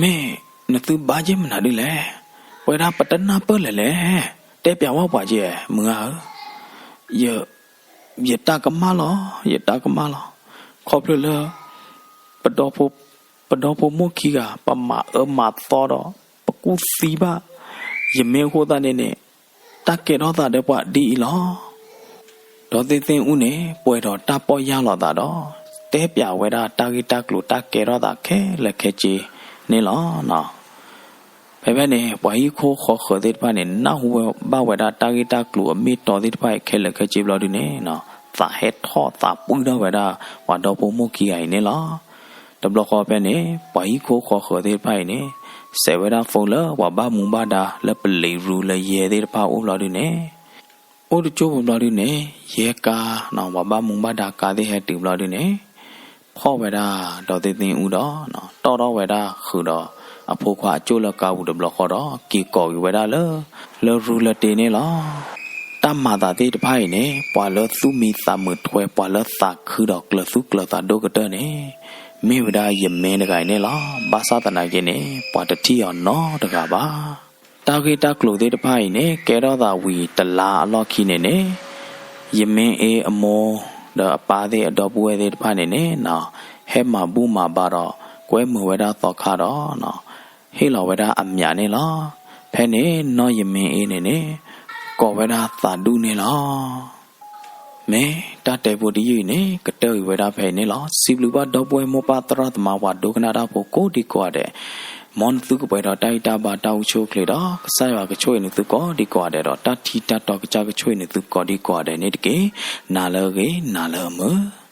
မ့ၢ်နသုဘါယဲၢ်မနုၤဒ်လဲၣ်. ပဝဲဒၣ်ပတနၢ်ပၢၢ်လၢၤလဲၣ်. တဲပျးဝဲပှၤကဲ မုၢ်ဂၤဧၢ, ယ ယတၢ်ကမၣ်လီၤ, ယတၢ်ကမၣ်လီၤ. ခီဖျိလၢ ပဒီဖိ, ပဒီဖိမိၢ်ခံဂၤ ပမၤအၢမၤသီဒီး ပကူၣ်သံဘၣ် ယမ့ၢ်အဃိသတးန့ၣ်န့ၣ် တၢ်ကဲထီၣ်သးဒီးပှၤဒ်အံၤလီၤ. ဒီးသ့ၣ်သ့ၣ်အူန့ၣ် ပှဲၤဒီးတၢ်ပီၢ်ယၢ်လိာ်သးဒီး တဲပျးဝဲဒၣ်တၢ်ဂ့ၢ်တၢ်ကျိၤတၢ်ကဲထီၣ်သးခဲလၢာ်ခဲဆ့န့ၣ်လီၤ. ဖဲဖဲန့ၣ် ပှၤဟံၣ်ခိၣ်ဃီဃၢၤသ့ၣ်တဖၣ်န့ၣ် နၢ်ဟူဝဲဘၣ်ဝဲဒၣ်တၢ်ဂ့ၢ်တၢ်ကျိၤအမ့ၢ်တီသ့ၣ်တဖၣ်အံၤခဲလၢာ်ခဲဆ့ဘျီဒုန့ၣ် သးဟဲထီၣ်သးပှံၢ်ထီၣ်ဝဲဒၣ် ပှၤဒီဖိမိၢ်ခံဂၤအံၤန့ၣ်လီၤ. တဘျီဃီဖဲန့ၣ် ပှၤဟံၣ်ခိၣ်ဃီဃၢၤသ့ၣ်တဖၣ်အံၤန့ၣ် စဲးဝဲဒၣ် phone လၢပှၤဘၣ်မူဘၣ်ဒါလၢပလံးရူလၢယဲၢ်သ့ၣ်တဖၣ်အိၣ်ဘျီဒုန့ၣ် အိၣ်တကၠိဖိဘျီဒုန့ၣ် ယဲၢ်ကါ ပှၤဘၣ်မူဘၣ်ဒါကါသ့ၣ်ဟဲတုၤဘျီဒုန့ၣ် ဖီၣ်ဝဲဒၣ်ဒီးသ့ၣ်သ့ၣ်အူဒီး တီၣ်ထီၣ်ဝဲဒၣ်ဃုာ်ဒီးအဖိခွါအကၠိၣ်လၢကါပူၤတဘျီဃီဒီး က့ၤကိးက့ၤဝဲဒၣ်လၢ လၢရူလၢတ့န့ၣ်လီၤ. တၢ်မၤသးသ့ၣ်တဖၣ်အံၤန့ၣ် ပှၤလၢသူၣ်မံသးမုာ်ထွဲ ပှၤလၢသးခုဒီးကျၢၤသူၣ်ကျၢၤသးဒိၣ်ကတၢၢ်န့ၣ် မ့ၢ်ဝဲဒၣ်ယမ့ၢ်တဂၤအံၤန့ၣ်လီၤ. ဘၣ်ဆၣ်သနာ်က့န့ၣ် ပှၤတထံၣ်အီၤနီတဂၤဘၣ်. တၢ်ဂ့ၢ်တၢ်ကျိၤသ့ၣ်တဖၣ်အံၤန့ၣ် ကဲထီၣ်သးဝံၤတလါအလီၢ်ခံန့ၣ်န့ၣ် ယမ့ၢ်အ့အမိၢ် ဒီးအပၢ်သ့ၣ်အဒီပုၢ်ဝဲၢ်သ့ၣ်တဖၣ်န့ၣ်န့ၣ် ဟဲမၤဘူၣ်မၤဘါဒီး ကွဲမုာ်ဝဲဒၣ်သီခါဒီး ဟ့ၣ်လီၤဝဲဒၣ်အမၠးန့ၣ်လီၤ. ဖဲန့ၣ် နီၢ်ယမ့ၢ်အ့န့ၣ်န့ၣ် ကိးဝဲဒၣ်သးဒူၣ်န့ၣ်လီၤ. မ့ၢ်တၢ်တဲဖိတယုၢ်အံၤန့ၣ် ကတၢၢ်အံၤဝဲဒၣ်ဖဲအံၤန့ၣ်လီၤ. စံးဘျုးဘၣ်ဒီပုၢ်ဝဲၢ်မိၢ်ပၢ်သရၣ်သမါ ပှၤဒိကနၣ်တၢ်ဖိကိးဒံကိးဂၤဒဲး, မ်နသုကပှဲၤဒီးတၢ်ဂံၢ်တၢ်ဘါတၢ်အိၣ်ဆူၣ်အိၣ်ချ့ဒီး ကစၢ်ယွၤကဆိၣ်ဂ့ၤနသုကိးဒံကိးဂၤဒဲးဒီး တၢ်ထံတၢ်တီကစၢ်ကဆိၣ်ဂ့ၤနသုကိးဒံကိးဂၤဒဲးန့ၣ်တက့ၢ်. နၤလၢအဂ့ၤ နၤလၢအမုာ်.